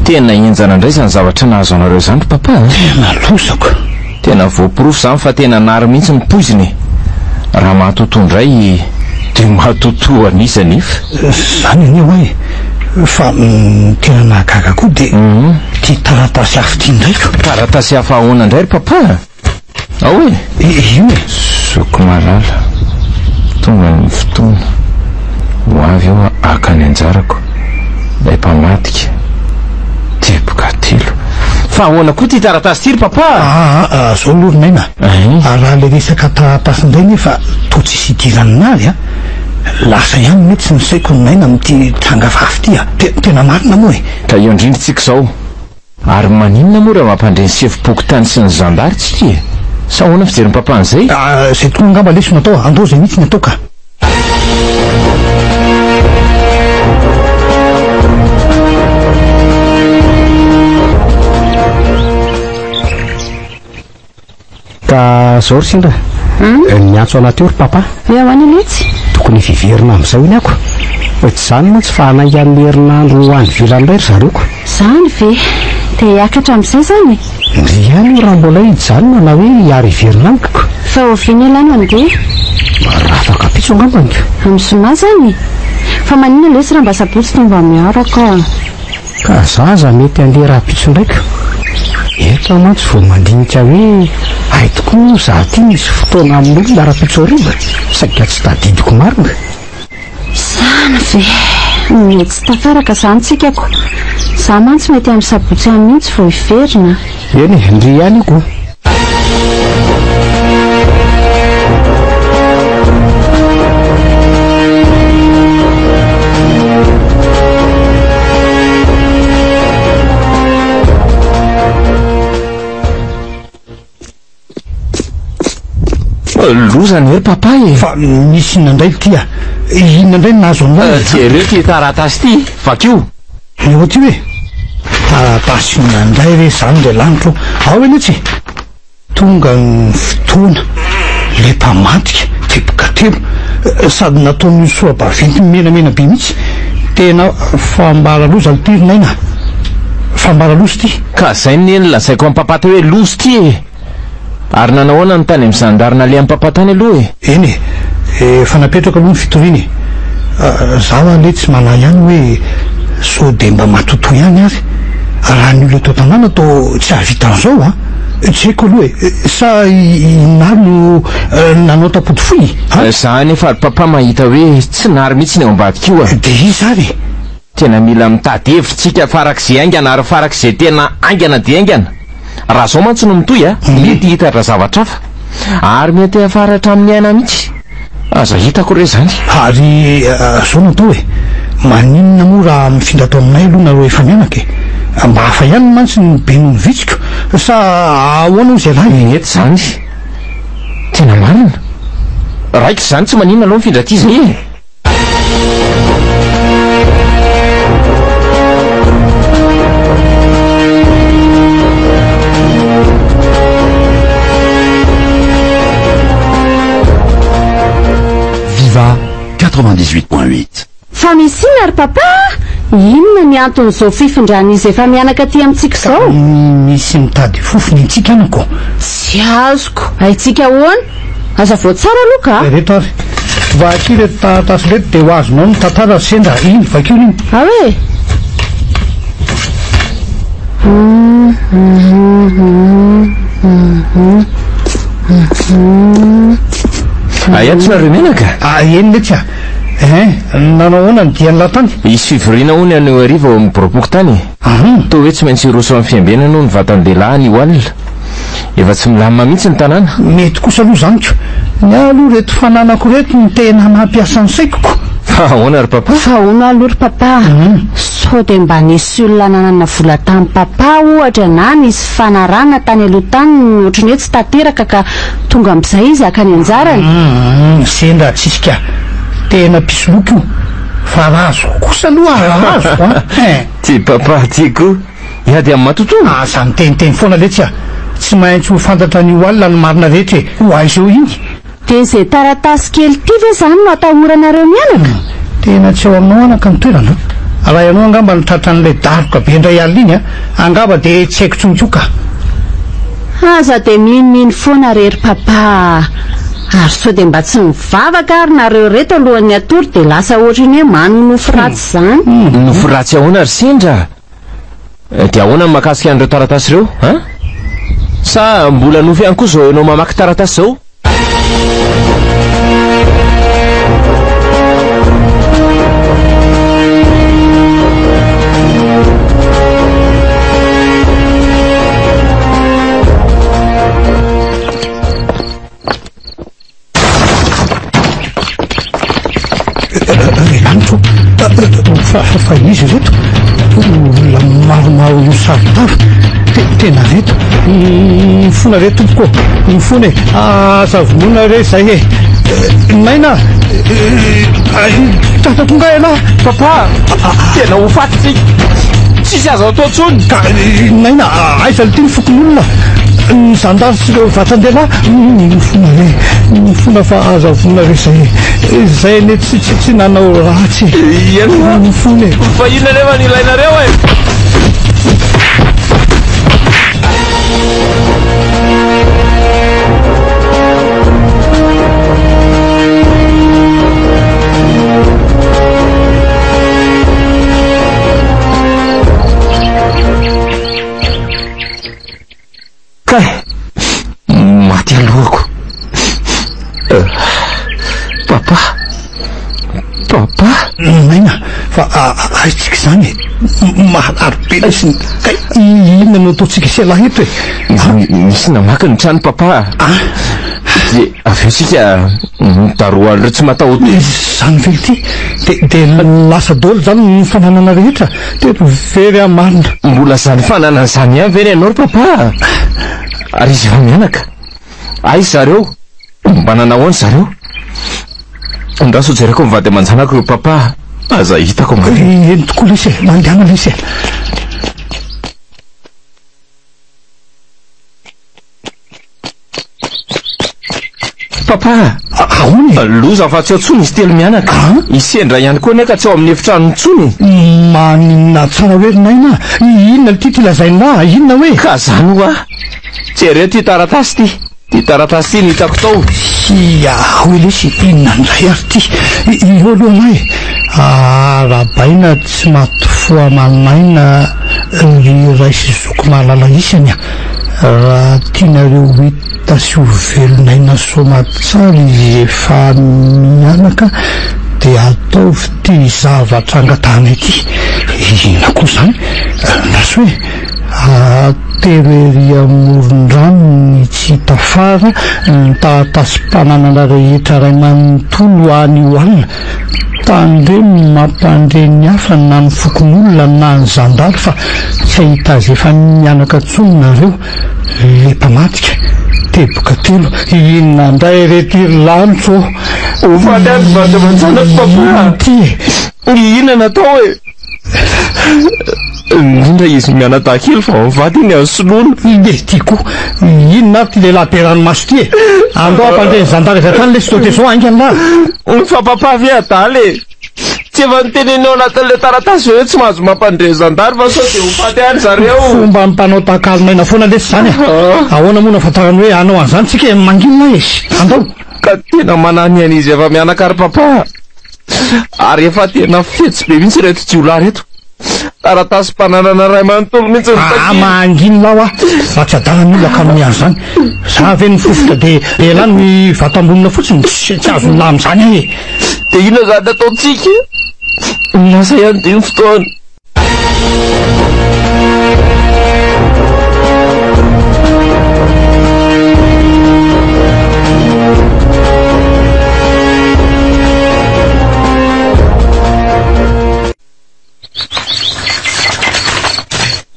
Tena henjana indray izany zavatra nahazo anareo izany ry papa a! Tena lozako. Tena voaporofo izany fa tena nary mihitsy ny poizina e! Raha mahatotoa indray dia mahatotoa an'iza anefa? Izany anie hoa e! Fa ny tena nahagaga koa dia ity taratasy hafa ity indray ko! Taratasy hafa ahoana indray ry papa a? Ao e! Io e! Zoky malala, tonga ny fotoana, ho avy aho haka ny anjarako, ilay mpamadika, teboka telo. Fa ahoana koa ity taratasy ity ry papa? Aa, zao aloha ry Naina, raha ilay resaka taratasy indray nefa toa tsisy idiran'i Nary a! Lasa ihany mihitsy ny saiko ry Naina amin'ity tranga hafahafa ity a! Tena marina moa e! Ka eo indrindra tsika izao. Ary maninona moa raha mampandre ny sefom-pokontany sy ny zandary tsika e? Sa ahoana fijerin'i papa an'izay? Ah, izay tokoa angamba lesy no atao, andao izay mihitsy ny atao ka. Ka zao ry sendra, niantso anah teo ry papa. Hoe ahoana letsy? Tokony efa hiverina amin'izay hono ako. Tsy izany mantsy fa hanainga an'ny herinandro ho any ivelany indray ry zareo ko. Izany ve? Dia hiakatra amin'izay izany e? Ndry ihany io raha mbola hoe hijanona na hoe hiary hiverina amiko ko. Fa oviana ialahy no handeha? Rafakapitso angambany ko. Amin'ny zoma izany e? Fa maninona lesy raha mba sabotsy dia mba miaraka? Ka za aza mety handeha rahampitso indray ko! Eto aho mantsy vao mandinika hoe hay tokoa moa za ty misy fotoana amin'olona rahampitso hariva, saika tsy tadidiko marina. Zany ve? Mety tsy tafaraka zany tsika ko! Za mantsy mety amin'ny sabotsy any mihitsy vao hiverina. Eny e, ndry ihany io ko! Loza ny ry papa e! Fa misy inona indray ity a? Inona indray no nahazo an'ilay? Jereo ity taratasy ity, vakio. Eo aty hoe taratasy inona indray re izany ry lanitra o! Ao anie tsy tonga ny fotoana, ilay mpamadika teboka telo sady nataony sora-baventy menamena be mihitsy, tena fambara loza ity ry Naina a! Fambara loza ity. Ka zay ne no lazaiko an'i papa teo hoe loza ity e! Ary nanao ahoana ny tany amin'ny zandary nalehan'i papa tany aloha e? Eny e, efa napetrako aloha ny fitoriana e. Zaho anie tsy manahy ihany hoe sao dia mba matotoa ihany ary. Raha ny olona eto an-tanàna toa tsy hahavita an'izao an! Tsy haiko aloha e, sa i Nary no nanao tampody fohy an? Za anefa ry papa mahita hoe tsy Nary mihitsy ny ao ambadika io a! Dia iza ary e? Tena mila mitady hevitra tsika farak'izay haingana ary farak'izay tena haingana dia haingana. Raha zao mantsy no mitohy a, mety hitatra zavatra hafa. Ary mety hiafara hatramin'ny aina mihitsy. Aza hitako re zany. Ary zao no atao e, maninona moa raha mifindra ato aminay aloha nareo efa mianaka e? Mba hafa ihany mantsy ny be noho ny vitsiko, sa ahoana hozy ialahy? Mety zany. Tena marina. Raikitra izany tsy maninona aloha mifindra aty zay e. Viva 98.8. Fa misy inona ry papa a? Inona ny anton'izao fifindran'izy efa mianaka aty amintsika izao? Misy mitady fofona intsika anako. Tsy azoko. Haintsika ahoana? Hazavao tsara aloha ka! Ireto ary. Vakio ireto taratasy ireto dia ho azonao ny tantara sendra iny. Vakio iny. Ao e! Aia tsy nareo menaka? Ah, eny letsy a. Hein, nanao ahoana ny dian'lah tany? Hisy fivoriana hono anio hariva ao amin'ny biraom-pokontany e. Toa hoe tsy maintsy hiroso amin'ny fiambenana hono ny vatan-dehilahy anio alina. Efa tsy milamina mihitsy ny tanàna. Mety kosa aloha izany ko. Ny ahy aloha ireto fananako ireto no tena mampiasa ny saiko ko. Fa ahoana ry papa? Fa ahoana aloha ry papa? Sao dia mba nisy olona nanana vola tamin'i papa ohatra na nisy fanarahana tany aloha tany ohatran'ny hoe tsy tanteraka ka tonga amin'izay izy haka ny anjarany? Humm, sendra tsisy ka. Tena mpisoloky io. Fa raha azoko kosa aloha raha azoko an! Hein! Ty papa ty koa hiady amin'ny matotoa? Aza miteniteny foana letsy a! Tsy maintsy ho fantatra anio alina ny marina rehetra e! Ho aiza eo iny? Dia izay taratasy kely ity ve izany no atahoranareo mianaka? Tena tsy ao aminao anaka ny toerana an! Raha ianao angamba no tratran'ilay daroka be indray alina iny an! Angamba dia tsy haiko intsony koa ka! Aza dia minomino foana re ry papa a! Ary sao dia mba tsy mivavaka ary nareo reto alohan'ny hatory dia lasa ohatran'ny hoe manonofy ratsy izany? Nofy ratsy ahoana ry sendra? Dia ahoana ny mahakasika an'ireo taratasy ireo an? Sa mbola nofy ihany koa izao ianao mamaky taratasy izao? Fa fa iza ireto? Olona maromaro misaron-tava. Tena reto. Mifona re tompoko ô. Mifona e. Aza vonoina re izay e. Naina. Tratrako nga ialahy? Papa, tena ho faty tsika. Tsisy azo atao intsony. Ka Naina, aiza ity ny fokonolona? Ny zandary sy ireo vatan-dehilahy? Mifona re. Mifona fa aza vonoina re izay e. Izay anie tsy tsy tsy nanao ratsy e. Ianao a! Mifona e. Fa inona anefa no ilainareo e? Kay! Maty alohako. Papa! Papa! Naina, fa aiza-tsika izany e? Maharary be lesy ny. Kay, inona no ataontsika sy ialahy eto e? Nisy namaky ny trano papa. Ah! Dia avy eo isika nidarohan'ireo tsy mataho-tody. Izany ve ity? Dia dia lasa daholo izany ny fananana rehetra? Tena very aho marina. Mbola izany fananana izany ihany ve ny anao ry papa? Ary izy efa mianaka. Aiza zareo? Mba nanao ahoana zareo? Andraso hojereko ny vady aman-janako ry papa. Aza hitako marina. Eny tokoa lesy e, mandehana lesy e. Papa! Ahoana e? Loza fa tsy ao intsony izy telo mianaka. An? I Sendra ihany koa anie ka tsy ao amin'ny efitrano intsony. Maninona tsara hoe ry Naina? Inona ity ty lazainà? Inona hoe? Ka zany hoa! Jereo ity taratasy ity. Ity taratasy ity no hitako tao. Hia, hoy lesy, inona indray ary ity? Io aloha anah e! Arahabaina tsy maty fo aman'aina ry ray sy zoky malala isany a! Raha tianareo ho hita sy ho velon'aina soamatsara izy efa mianaka dia ataovy ity zavatra angatahana ity. Inona koa izany? Andraso e! Atero ery amoron-drano ny tsy hita fara, ny taratasim-pananana rehetra iray manontolo anio alina. Tandremo ny mampandre ny hafa na ny fokonolona na ny zandary fa tsy hahita azy efa mianaka intsony nareo le mpamadika. Teboka telo. Inona indray re ty ry lanitra ô! Ho faty any vady aman-janako papa Inona ity e? Inona natao e? Indrindra izy mianadahy kely vao mivady iny azo soloina. Iny ty koa. Inona ary ty lehilahy be ranomaso ty e? Andao hampandre ny zandary avy hatrany lesy to dia zao haingana lah. Ny fa papa ve adala e? Tsy efa noteneniny ao anatin'ilay taratasy ve hoe tsy mahazo mampandre ny zandary fa sao dia ho faty any zareo? Fomba mpanao takalon'aina foana lesy izany e. Ahoana moa no ahafantarany hoe hanao an'izany tsika e? Mangina e! Andao. Ka tena mananihany an'izy efa mianaka ry papa. Ary efa tena fetsy be mihitsy ireto jiolahy ireto. Taratasim-pananana iray manontolo mihitsy no Ah, takiany. mangina aho ah. Raha tsy adala ny olona ka hanome an'izany. Za ve nifofotra dia elah ny vato ambonina fotsiny? Tsy tsy azon'ny lahy amin'izany aho e. Dia inona izany ataontsika? Lasa ihany dia ny fotoana.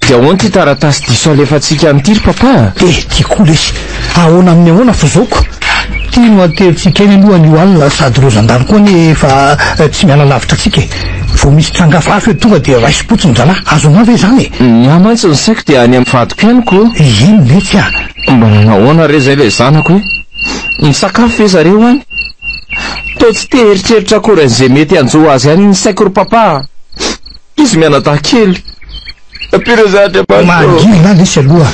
Dia ahoana ity taratasy diso alefantsika any ity ry papa a? Eh, ty koa lesy. Ahoana amin'ny ahoana f'zoko? Ty no aterintsika eny aloha anio alina sady ireo zandary koa anie efa tsy miala lavitra antsika e. Vao misy tranga hafahafa eo tonga dia raisim-potsiny zalahy. Azonao ve izany e? Ny ahy mantsy ny saiko dia any amin'ny vadiko ihany ko. Eny letsy a! Mba nanao ahoana re izay ilay zanako e? Misakafo ve zareo any? Toa tsy te hieritreritra akory an'izay mety hanjo azy any ny saiko ry papa a! Izy mianadahy kely. Ampio re zah Andriamanitra ô! Mangina lesy aloha.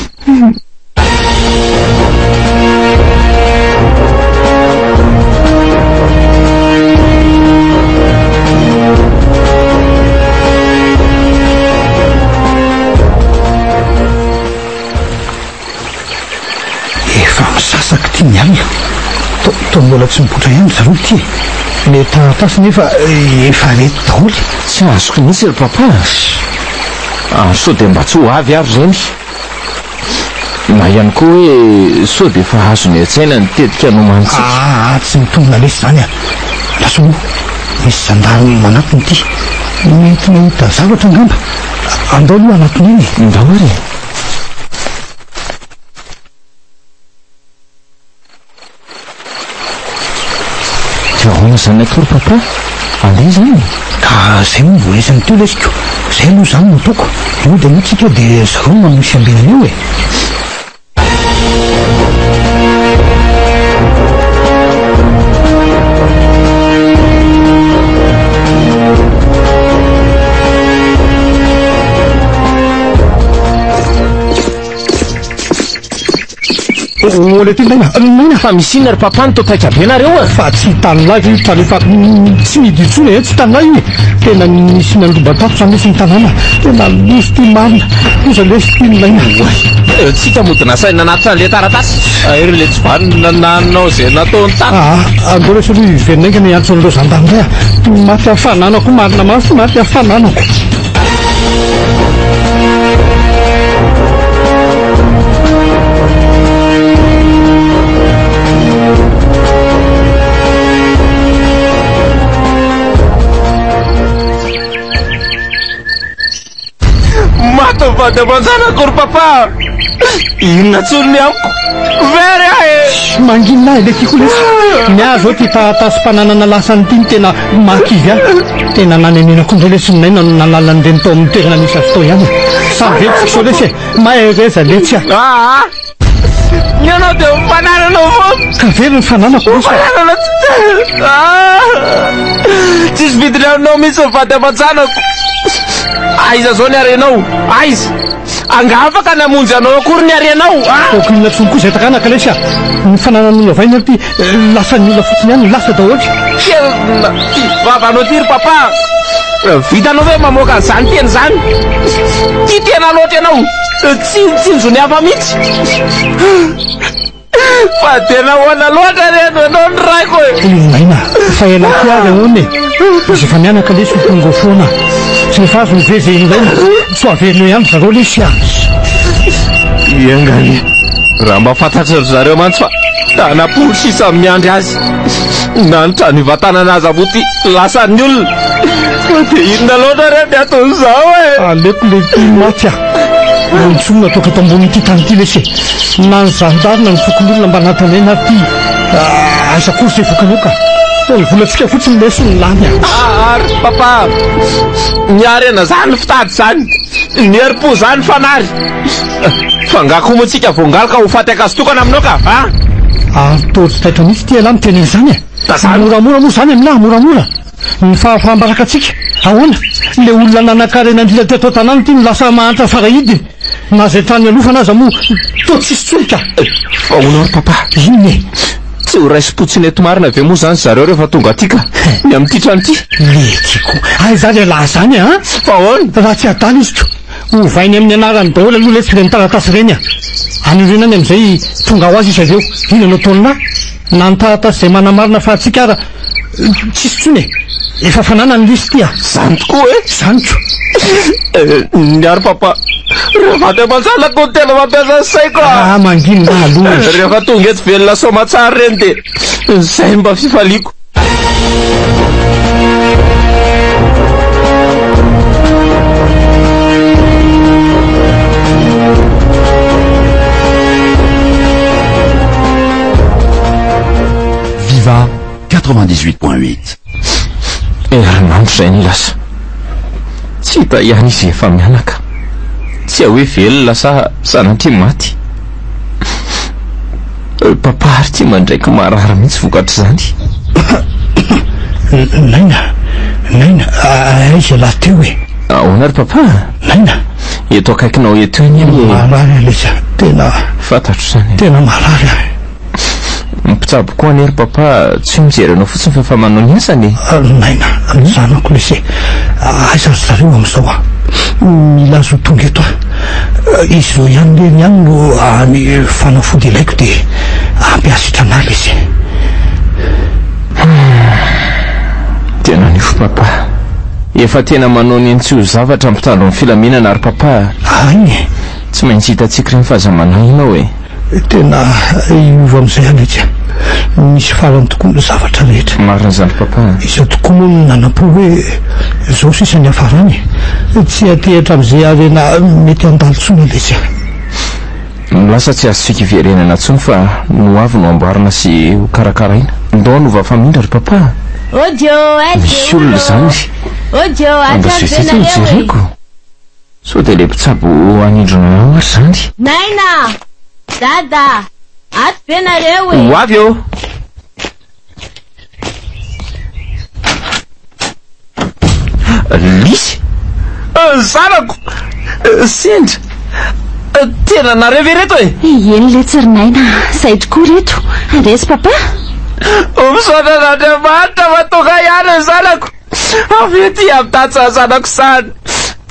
Efa misasaka ity ny alina. To, toa mbola tsy mipoitra ihany ry zareo ity e. Ilay taratasy nefa efa reto daholo. Tsy azoko mihitsy ry papa a! Ary sao dia mba tsy ho avy ary ireny? Na ihany koa hoe sao dia efa azony an-tsaina ny tetika nomanintsika? Aa, tsy mitombina lesy izany a! Andraso aloha, misy zandary manatona ity. Mety nahita zavatra angamba. Andao aloha hanatona eny e. Ndao ary e. Dia ahoana izany atoro papa? Andeha izany e? Ka izay moa vao resany teo lesy ko! Izay aloha izany no ataoko. Mody aloha tsika dia zareo no manohy fiambenana eo e! Olé ty Naina, Naina! Fa misy inona ry papa no toa taitra be nareo a? Fa tsy hitan'lahy ve io trano efa tsy mihidy intsony e, tsy hitan'lahy io e! Tena nisy nandroba tato zany lesy ny tanàna, tena loza ty marina, loza lesy ty Naina. Oay! Tsika mody nasaina nanatitra an'le taratasy, airy le tsy vanona nanao ze nataony tato. Aa, andao lesy aloha hiverina haingana hiantso an'ireo zandary indray a! Maty hafanana koa marina mafy, maty hafananako. Maty ny vady aman-janako ry papa. Inona intsony ny amiko? Very aho e! Mangina ahy le tiako lesy. Ny ahy zao ty taratasim-pananana lasany ity no tena mahakivy ahy. Tena nanenenako indray lesy ny naina no nanala an'ireny tao amin'ny toerana nisy azy tao ihany. Samy velontsika izao lesy e! Mahereza letsy a! Aa! Ny anao dia ho fananana foana! Ka very ny fananako lesy a! Fananana tsy Aa! Tsisy vidiny aminao mihitsy ny vady aman-janako. Aiza izao ny harenao? Aiza? Angaha afaka namonjy anao akory ny harenao? Ataoko inona tsony koa izay taranaka lesy a! Ny fananan'olona vahiny ary ity lasan'ny olona fotsiny ihany, lasa daholo. Tena ty vavanao ty ry papa a! Vitanao ve mamoaka an'izany teny izany? Tia tena loatra ianao, tsy mitsinjo ny hafa mihitsy. Fa dia nahoana loatra re no ianao no raiko e? Naina, fa ialahy koa ary ahoana e? Izy efa mianaka lesy ho tonga foana. Tsy efa azony ve izay ilaina? Tsy ho averina eo ihany ry zareo lesy a! Enga anie, raha mba fantatry ry zareo mantsy fa tanam-polo sisa miandry azy. Na ny trano ivantanana aza moa ity lasan'ny olona. Fa dia inona loatra re ny ataon'izao e? Aleoko le ity maty a! Intsony no ataoko eto ambonin'ity tany ity lesy e! Na ny zandary na ny fokonolona mba nantenaina ary ity aiza akory izay vokany eo ka! Toa ny volantsika fotsiny lesy no lany a! Ary papa, ny harena zany fitady zany, ny herim-po zany fanary. Fa nga koa moa tsika voangaly ka ho faty ankazo tokana aminao ka a! Ary toa tsy taitra mihitsy ity ialahy miteny an'izany e! Moramora moa izany aminah, moramora! Ny fahafaham-baraka antsika, ahoana? Ilay olona nanankarena indrindra teto an-tanàna ity no lasa mahantra farahidiny. Na izay trano nialofana aza moa toa tsisy intsony ka! Fa hono ary papa, Inona e? Tsy ho raisim-potsiny eto marina ve moa izany zareo rehefa tonga aty ka? Ny amin'ity trano ity? Lety koa! Aiza ary ialahy izany an? Fa ahoana? Raha tsy adala izy ko! Ovainy amin'ny anarany daholo aloha letsy ireny taratasy ireny a! Any aoriana any amin'izay tonga ho azy izy avy eo. Inona no ataon'lah? Na ny taratasy izay manamarina fa antsika ara tsisy intsony e! Efa fananany lesy ity a! Zany tokoa e! Zany ko! Ny ary papa, reo vady aman-janako no tena mampiasa ny saiko a! Ah, mangina aloha e! Rehefa tonga eto velona soamatsara ireny dia izay no mba fifaliako. Viva 98.8. Herinandro izay no lasa. Tsy hita ihany izy efa mianaka. Tsy hay hoe velona sa sanatria maty. Papa ary tsy mandraiky marary mihitsy vokatr'izany. Naina, Naina, aiza ialahy teo e? Ahoana ry papa? Naina. Eto akaikinao eto eny anie. Marary aho lesy a, tena. Fantatro izany e. Tena marary aho. Ny mpitsabo koa anie ry papa tsy mijery anao fotsiny fa efa manao ny asany e. Naina, zanako lesy e, aiza ry zareo amin'izao a? Mila azy ho tonga eto aho. Izy ireo ihany ireny ihany no hany fanafody ilaiko dia ampy hahasitrana ahy lesy e. Tena nify papa. Efa tena manao ny tsy ho zavatra mpitandro ny filaminana ry papa a. Hay e. Tsy maintsy hitantsika ireny fa aza manahy ianao e. Tena hiova amin'izay aho letsy a. Misy farany tokoa ny zavatra rehetra. Marina izany papa a. Iza tokoa moa no nanam-po hoe izao sisa ny hiafarany e? Tsy hiantehitra amin'izay harena mety handalo intsony lesy a. Ny lasa tsy azontsika iverenana intsony fa ny ho avy no amboarina sy ho karakaraina. Ndao hanova famindra ry papa a. Misy olona izany. Mba zay no jereko. Sao dia ilay mpitsabo hanindrona anao ary izany? Naina! Dada! Ato ve nareo e? Ho avy ô! Lisy! Zanako! Sendra! Tena nareo ve ireto e? Eny letsy ry Naina, izay tokoa ireto. Andraiso papa. Misaotra an'Andriamanitra fa tonga ihany ny zanako. Avy ety amin'ny tantsaha zanako izany.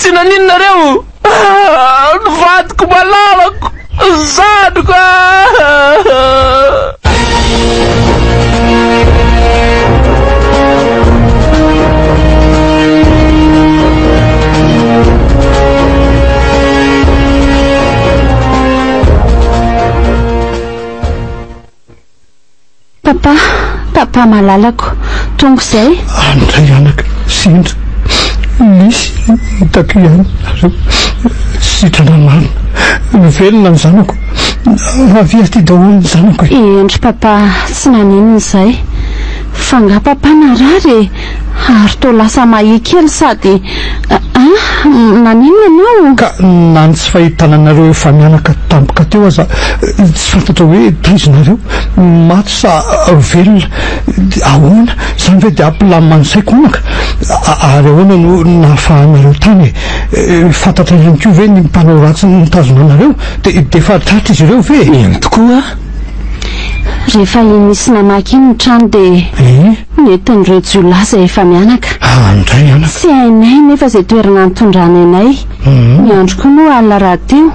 Tsy naninona nareo? Ny vadiko malalako, zandriko ah! Papa, papa malalako, tonga izay. Andray anaka, sendra nisy hitako ihany nareo, sitrana marina, velona ny zanako, avia aty daholo ny zanako e. Eny ry papa, tsy naninona izay. Fa nga papa narary e? Ary toa lasa mahia kely sady An! Naninona ianao? Ka na ny tsy fahitana anareo efa mianaka tampoka teo aza tsy fantatra hoe taiza nareo, maty sa velona, ahoana? Izany ve dia hampilamina ny saiko anaka? Ary ahoana no nahafahanareo tany e? Fantatra ihany koa ve ny mpanao ratsy nitazona anareo? Dia efa tratra izy ireo ve e? Eny tokoa. Rehefa iny nisy namaky iny ny trano dia nentin'ireo jiolahy izay efa mianaka. Andray anaka. Tsy hainay nefa izay toerana nitondrany anay. Ny andro koa moa alina rahateo.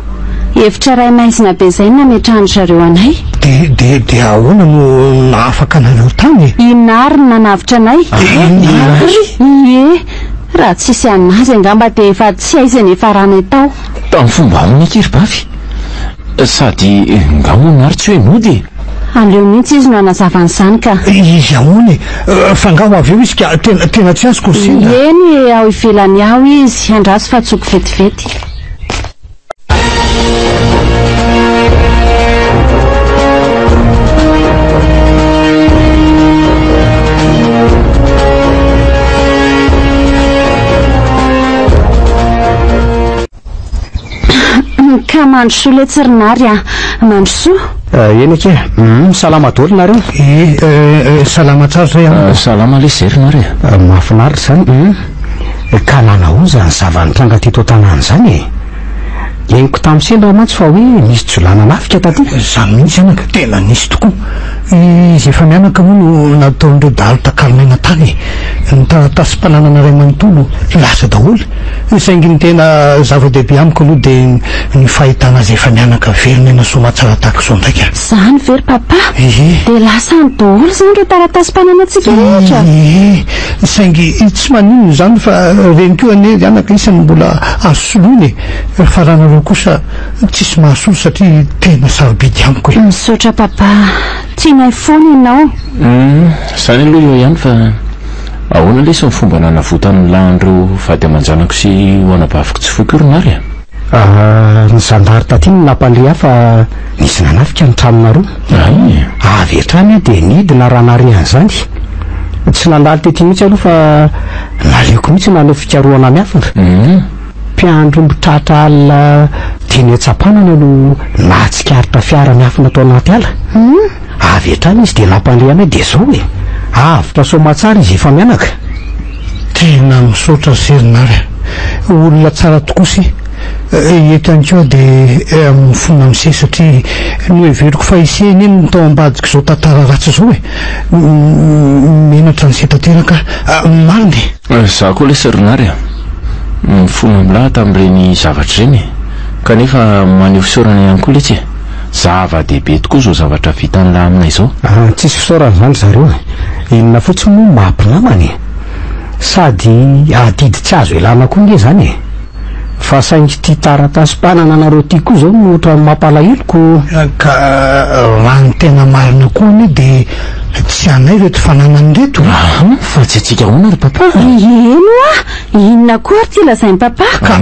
Efitra iray maizina be izay no nametrahan-dry zareo anay. Dia, dia, dia ahoana no nahafaka anareo tany e? I Nary no nanavotra anay. I Nary? Ie, raha tsisy an'azy angamba dia efa tsy hay izay niafaranay tao. Tamin'ny fomba ahoana akia ry Bavy? Sady nga moa Nary tsy hoe nody e? Aleo mihitsy izy no hanazava an'izany ka. Izy ahoana e? Fa nga ho avy eo izy ka tena tena tsy azoko ry sendra. Eny e, ao ivelany ao izy, andraso fa antsoiko vetivety. Ka mandrosoa letsy ry Nary a! Mandrosoa! Eny akia, hum, salama daholo nareo? Ie, salama tsara zay an! Salama lesy zay ry Nary a! Mahafinaritra izany, hum! Ka nanahoana izany zava-nitranga teto an-tanàna izany e? Henoko tamin'ny sendra mantsy fa hoe nisy jiolahy nanafika taty. Izany mihitsy anaka, tena nisy tokoa. Izy efa mianaka moa no nataon'ireo dahalo takalon'aina tany e. Ny taratasim-pananana iray manontolo lasa daholo. Saingy ny tena zava-dehibe amiko aloha dia ny fahitana azy efa mianaka velon'aina soamatsara tahaka izao ndraika. Izany ve ry Papa? Ie. Dia lasa any daholo izany ireo taratasim-pananantsika rehetra? Ie. Saingy tsy maninona izany fa ireny koa anie ry anaka isany mbola azo soloina e. Fa raha nareo kosa tsisy mahasolo satria tena sarobidy amiko e. Misaotra Papa, tianay foana ianao. Humm, zany aloha eo ihany fa ahoana lesy ny fomba nanavotan'ny lahy an'ireo vady aman-janako sy io anabaviko tsy foiko io ry Nary a? Ah, ny zandary taty no nampandre ahy fa nisy nanafika ny tranonareo. Ay! Avy hatrany aho dia nidina raha nahare an'izany. Tsy nandalo tety mihitsy aloha fa naleoko mihitsy nanao fikarohana miafina. Humm. Mpiandry omby tratra alina teny Antsapanana no nahatsikaritra fiara miafina tao anaty ala. Avy hatrany izy dia nampandre anay dia izao e! Avotra soamatsara izy efa-mianaka. Tena misaotra ry Nary a! Olona tsara tokoa se! Eto ihany koa dia mifona amin'i se satria noheveriko fa i se anie no tao ambadik'izao tantara ratsy izao e! Menatra an'i se tanteraka aho, marina e! Izaho koa lesy ry Nary a! Mifona amin'lah tamin'ireny zavatra ireny e! Kanefa maneho fisaorana ihany koa letsy e! Zava-dehibe tokoa izao zavatra vitan'lah aminay izao. Ah, tsisy fisaorana izany ry zareo e! Inona fotsiny moa maha mpinamana e! Sady adidy tsy azo ialana koa nge izany e! Fa saingy ity taratasim-panananareo ity koa izao no ohatran'ny mampalahelo ko! Ka raha ny tena marina koa anie dia. Tsy anay ireto fananana ireto. Aha, fa tsy antsika ahoana ry papa? Eny hoa, inona koa ary ity lazain'i papa? Ka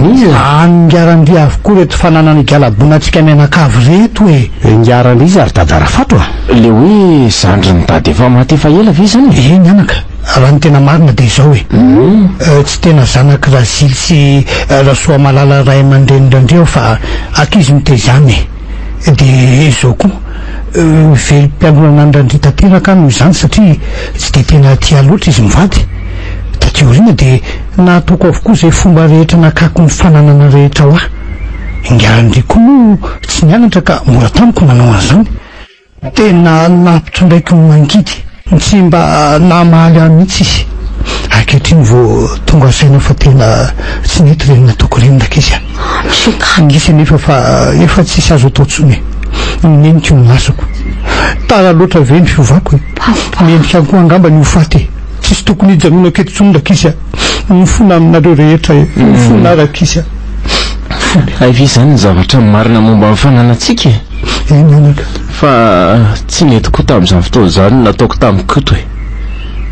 angaran-dry avokoa ireto fananana igalabonantsika mianakavy ireto e! Ingaran-dry iza ry dada Rafato a? Le hoe zandrin'i dada efa maty efa ela ve izany e? Eny anaka, raha ny tena marina dia izao e! Tsy tena zanak'i Razily sy Rasoamalala ray aman-drenin-dRandria aho fa ankizy notezana e! Dia izao koa, velom-pialonana an-dRandria tanteraka aho noho izany satria tsy dia tena tia ahy loatra izy mivady. Taty aoriana dia nahataoko avokoa izay fomba rehetra nakako ny fananana rehetra ho ahy. Ingahy-Randria koa moa tsy nianatra ka mora tamiko ny nanao an'izany. Tena nampitondraiko ny mangidy. Tsy mba namaly ahy mihitsy izy. Ankehitriny vao tonga saina fa tena tsy nety ireny nataoko ireny rankizy a. Indrisy anefa fa efa tsisy azo atao intsony e. Neniko ny lasako. Tara loatra ve ny fiovako e? Mendrika koa angamba ny ho faty e. Tsisy tokony hijanonako eto intsony rankizy a. Mifona aminareo rehetra e. Mifona rankizy a. Hay ve izany ny zavatra marina momba ny fananantsika e? Eny anaka. Fa tsy nety koa tamin'izany fotoana izany ny nataoko tamin'i Koto e.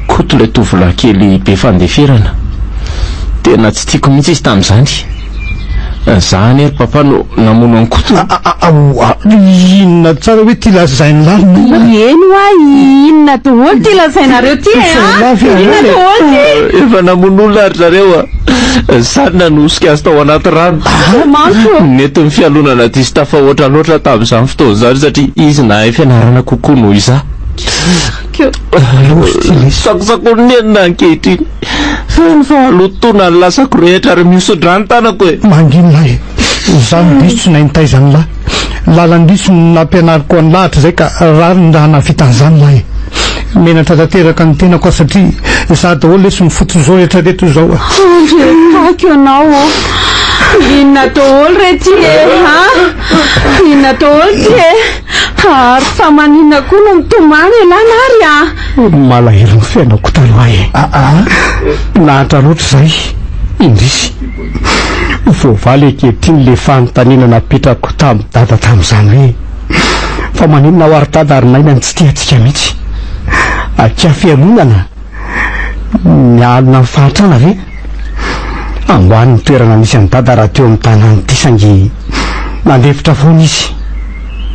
Koto ilay tovolahy kely be fandeferana. Tena tsy tiako mihitsy izy tamin'izany. Za anie ry papa no namono an'i Koto e. Aoa, inona tsara hoe ity lazain'i lalina io? Eny hoa, inona daholo ity lazainareo ity e a? Inona daholo ity? Efa namono olona ry zareo a! Za nanosika azy tao anaty rano. Manko. Nentin'ny fialonana diso tafahoatra loatra tamin'izany fotoana izany satria izy nahay fianarana kokoa noho izaho. Sakosakon'ny nenina ankehitriny. Feno fahalotoana ny lasako rehetra ary mihoso-drà ny tanako e. Mangina lahy e. Izaho no diso tsy nahay nitaiza an'lah. Lalan-diso no nampianariko an'lah hatrizay ka rariny raha nahavita an'izany lahy e. Menatra tanteraka ny tenako aho satria izaho daholo lesy no foton'izao rehetra rehetra izao a. Andriakako ianao ô. Inona daholo re ty e ha? Inona daholo ty e? Ary fa maninona koa no mitomany ialahy Nary a? Malahelo ny fiainako taloha e. Aa. Nahantra loatra izay. Indrisy. Voavaly ankehitriny ilay fanontaniana napetrako tamin'i Dada tamin'izany hoe, Fa maninona ho'a ry Dada ary Naina no tsy tia antsika mihitsy? Akia fialonana? Mialona amin'ny fahantrana ve? Ambany ny toerana nisy an'i Dada raha teo amin'ny tanàna ity saingy nandefitra foana izy.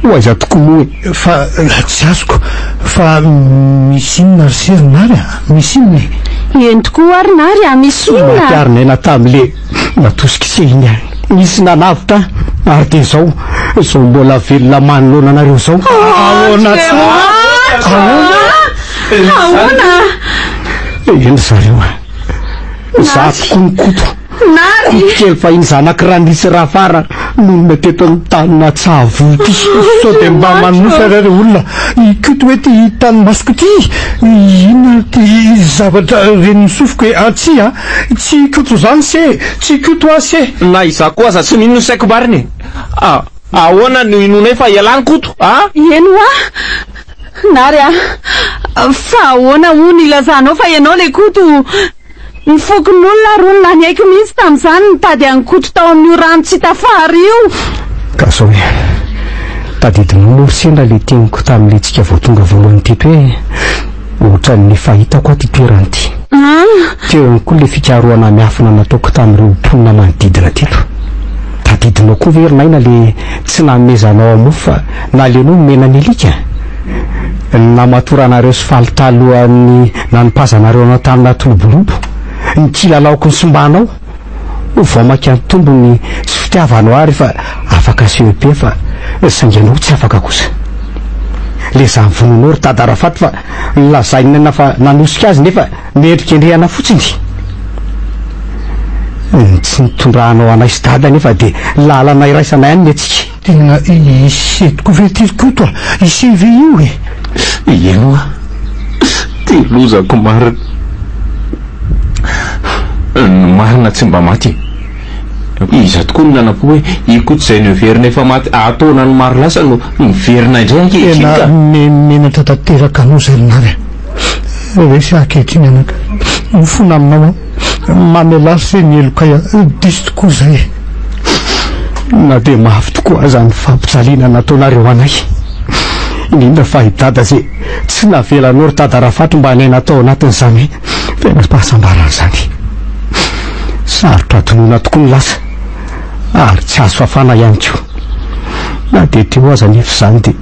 Ho aiza tokoa moa e? Fa tsy azoko, fa misy inona ry se ry Nary a? Misy inona e? Eny tokoa ary Nary a, misy inona? Maty ary Naina tamin'le natosik'i se iny aho. Nisy nanavotra ahy ary dia izao, izao mbola velona manoloana anareo izao. Ahoana tsara? Ahoana? Ahoana? Eny zareo a. Izaho tokoa no Koto. Nary! Koto kely fahiny zanak'i Randria sy Rafara nonina teto amin'ny tanin'Antsahavola ity. Sao dia mba manonofy ary ry olona. I Koto hoe ity hitan'ny masoko ity? Inona ity zavatra ren'ny sofiko e? Ah tsia, tsy i Koto izany se! Tsy i Koto aho se! Na izaho koa aza tsy mino ny saiko marina e! Ahoana no inoanay fa ialahy ny Koto a? Eny hoa! Nary a! Fa ahoana hono ilazanao fa ianao ilay Koto? Ny fokonolona ary hono lany aiko mihitsy tamin'izany nitady an'i Koto tao amin'io rano tsy hita fary io. Ka zao e, tadidinao moa ry sendra le teniko tamin'le tsika vao tonga voalohany teto hoe ohatran'ny efa hitako aho ty toerana ity. Teo ihany koa le fikarohana miafina nataoko tamin'ireo mponina manodidina teto. Tadidinao koa ve ry Naina le tsy nanomezanao ahy mofo fa naleonao nomena ny alika? Ny namatoranareo sy faly talohan'ny nanipazanareo anao tamina tolobolobo, ny kilalaoko nisimbanao, vao mainka nitombo ny tsy fitiavanao ahy rehefa afaka CEP fa saingy ianao tsy afaka kosa. Le za vonoinao ry dada Rafaty fa nolazainina fa nanosika azy nefa Miendrikendrehana fotsiny. Ny tsy nitondranao anay sy dada anefa dia lalana iraisana ihany ny antsika. Tena ise tokoa ve ity ry Koto a? Ise ve io e? Eny hoa, ty lozako marina. Ny marina tsy mba maty e. Iza tokoa no nanam-po hoe i Koto izay noheverina efa maty ataonany maro lasa no miverina indray ankehitriny ka. Tena menatra tanteraka anao izay ry Nary a. Resy aho ankehitriny anaka. Mifona aminao aho. Mamelà se ny helokay a. Diso tokoa izay e. Na dia mafy tokoa aza ny fampijaliana nataonareo anay. Indrindra fa i Dada izay tsy navelanao ry Dada Rafatro mba niaina tao anatin'izany fiainam-pahasambarana izany. Sarotra adinoina tokoa ny lasa ary tsy azo fafana ihany koa. Na dia teo aza anefa izany dia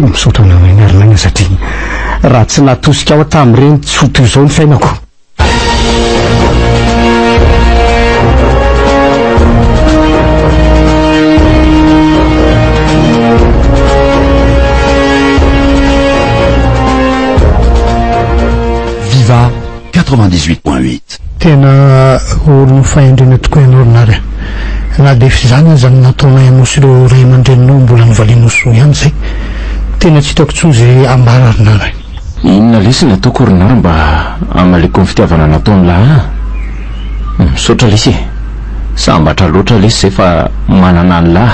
misaotra anao ihany ry Naina satria raha tsy natosika aho tamin'ireny tsy ho toy izao ny fiainako. Viva 98.8. Tena olon'ny fahendrena tokoa ianao ry Nary a! Na dia efa izany aza no nataonay anao sy ireo ray aman-dreninao mbola novalianao soa ihany izay. Tena tsy hitako intsony izay ambara ry Nary. Inona lesy ny ataoko ry Nary mba hamaliako ny fitiavana nataon'lah ahy? Misaotra lesy e! Sambatra loatra lesy zay fa manana an'lah.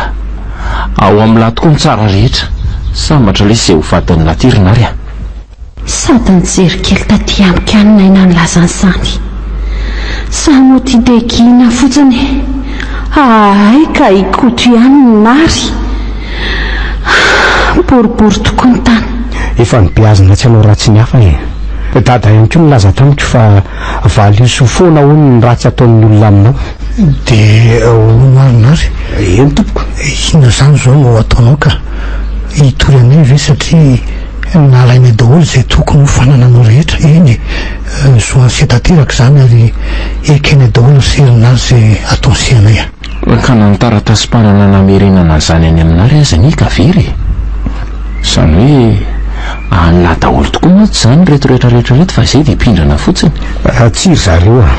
Ao amin'lah tokoa ny tsara rehetra. Sambatra lesy zay ho vadin'lah ty ry Nary a! Sady nijery kely taty amiko ihany Naina nilaza an'izany. Samy ho tia dia gina fotsiny. Hay ka i Koto ihany no Nary. Boribory tokoa ny tany. Efa nobeazina tsy hanao ratsy ny hafa e. Dada ihany koa nilaza tamiko fa valio soa foana hono ny ratsy ataon'ny olona aminao. Dia hono ary Nary? Eny tompoko. Inona izany izao no ataonao ka? Hitory anay ve satria nalainay daholo izay tokony ho fanananao rehetra? Eny e, zo an'se tanteraka izany ary ekenay daholo ry se ry Nary izay ataon'se anay a. Ka na ny taratasim-panana namerenana an'izany any aminà ry aza anie ka very e! Izany hoe an'lah daholo tokoa mantsy izany ireto rehetra rehetra ireto fa izay dia mpindrana fotsiny. Tsia ry zareo a!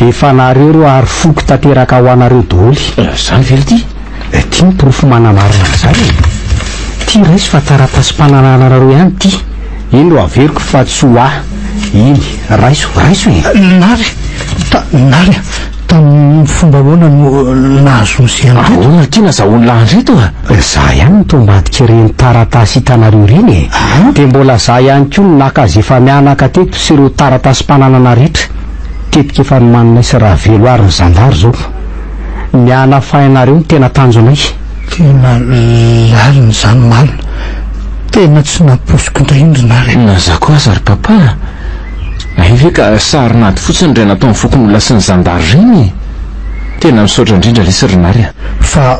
Efa nareo ireo ary foko tanteraka ho anareo daholo. Izany ve ry ty? Ity ny porofo manamarina an'izany e! Ity raiso fa taratasim-panananareo ihany ity. Iny ro averiko fa tsy ho ahy. Iny, raiso, raiso e! Nary, ta, Nary a! Tamin'ny fomba ahoana no nahazoan'i Sy an'ireto? Ahoana ity nazahoan'i lahy an'ireto a? Za ihany no toa ambadika ireny taratasy hitanareo ireny e! Dia mbola za ihany koa no naka azy efa-mianaka teto sy ireo taratasim-pananana rehetra. Tetika efa nomaninay sy Ravelo ary ny zandary izao. Ny hanafahinareo no tena tanjonay. Tena lalina izany marina. Tena tsy nampoiziko indray iny ry Nary a! Na za koa aza ry Papa a! Hay ve ka sarin'ady fotsiny ireny nataon'ny fokonolona sy ny zandary ireny e! Tena misaotra indrindra lesy ry Nary a! Fa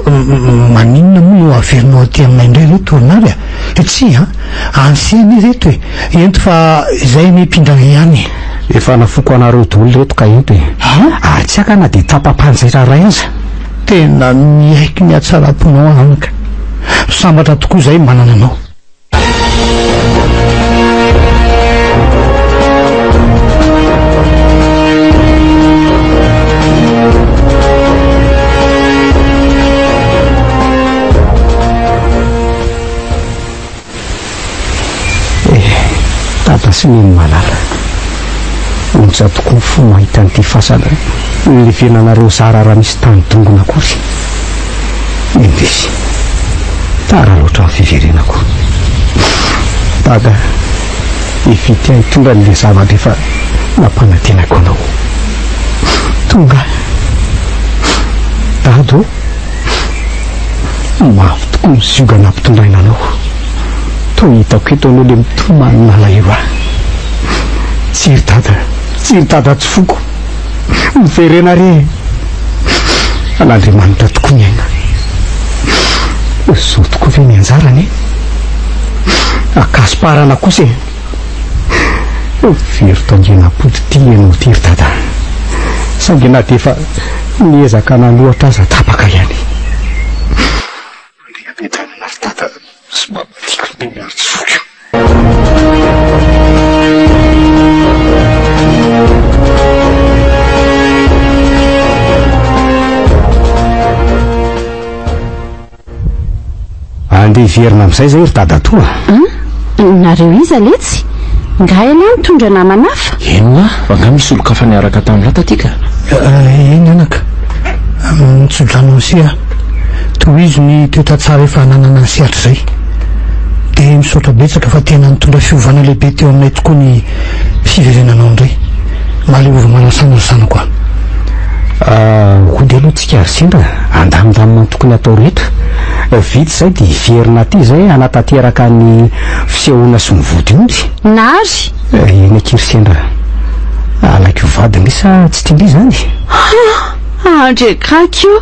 maninona moa no averinao aty aminay indray ireto ry Nary a? Tsia an! Anse anie ireto e! Ento fa izay anie mpindrana ihany e! Efa nafoko anareo daholo ireto ka ento e! Ary tsy haka na dia tapa-panjaitra iray aza! Tena miaiky ny hatsaram-ponao aho anaka! Sambatra tokoa izahay manana anao! Eh, Dada sy Neny malala, ontsa tokoa ny fo mahita an'ity fasana nilevenanareo zara raha misy tany dongona akory. Indrisy, tara loatra ny fiverenako. Dada, evite ahy hitondra an'ilay zavatra efa nampanantenaiko anao. Tonga aho. Dada ô! Mafy tokoa ny zioga nampitondraina anao. Toa hitako eto anao ilay mitomany nalahelo ahy. Tsia ry dada, tsia ry dada tsy foko. Miverena re e! An'Andriamanitra tokoa ny aina. Izao tokoa ve ny anjarany e? Ankasomparana kosa e! Very taingenam-pody ity ianao ity ry dada. Saingy na dia efa niezaka nanohatra aza tapaka ihany. Andriampiadanana ry dada sy mama tiako neny ary tsy foiko. Andeha hiverina amin'izay izay ry dadatoa a! An? Nareo iza letsy? Nga ialahy nitondra namana hafa? Eny hoa, fa nga misy olon-kafa niaraka tamin'lah taty ka? Eny anaka, mitso-drano an'se aho. Tohizo ny toetra tsara efa ananana an'se hatrizay. Dia misaotra betsaka fa tena nitondra fiovana lehibe teo aminay tokoa ny fiverenanao indray. Mahaleova manasana ry zanako a! Hody aloha tsika ry sendra, andamindamina ny tokony hatao rehetra. Vita izay dia hiverina aty izay hanatanteraka ny fisehoana sy ny vodiondry. Nary! Eny akia ry sendra. Alaiko ho vady ndry sa tsy tian-dry izany? Andriakaky o!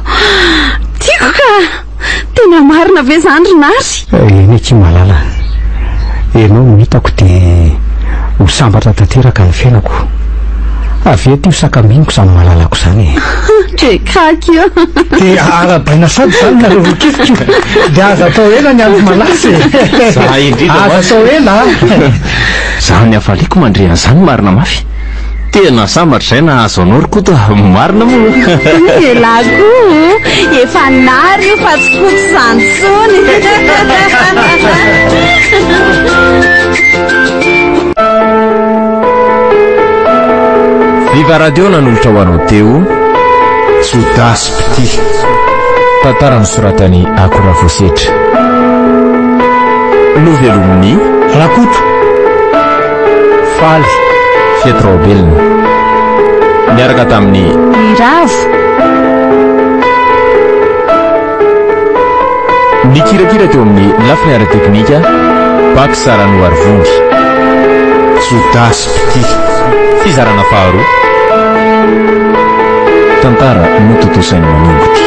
Tiako ka! Tena marina ve izany ry Nary? Eny akia malala. Ianao no hitako dia ho sambatra tanteraka ny fiainako. Avia aty ho sakambiniko izany malalako izany e. Andriakaky o! Dia arahabaina sady izany nareo roa kely ko. Dia aza atao ela ny andro malaza e. Za indrindra Aza atao ela a. Za ny hafaliako mandre an'izany marina mafy. Tena sambatra izay nahazo anao ry Koto a! Marina moa. Elah koa efa nary io fa tsy Koto izany intsony. Viva Radio nanolotra ho anao teo. Jodasy mpitia. Tantara nosoratan'i Akora Voasetra. Novelomin'i. Rakoto. Faly, Fety Raobelina. Niaraka tamin'i. Iravo. Nikirakira teo amin'ny lafiny ara-teknika, Bax Ranoarivony. Jodasy mpitia. Fizarana faharoa. Tantara notontosain'i Maningotra.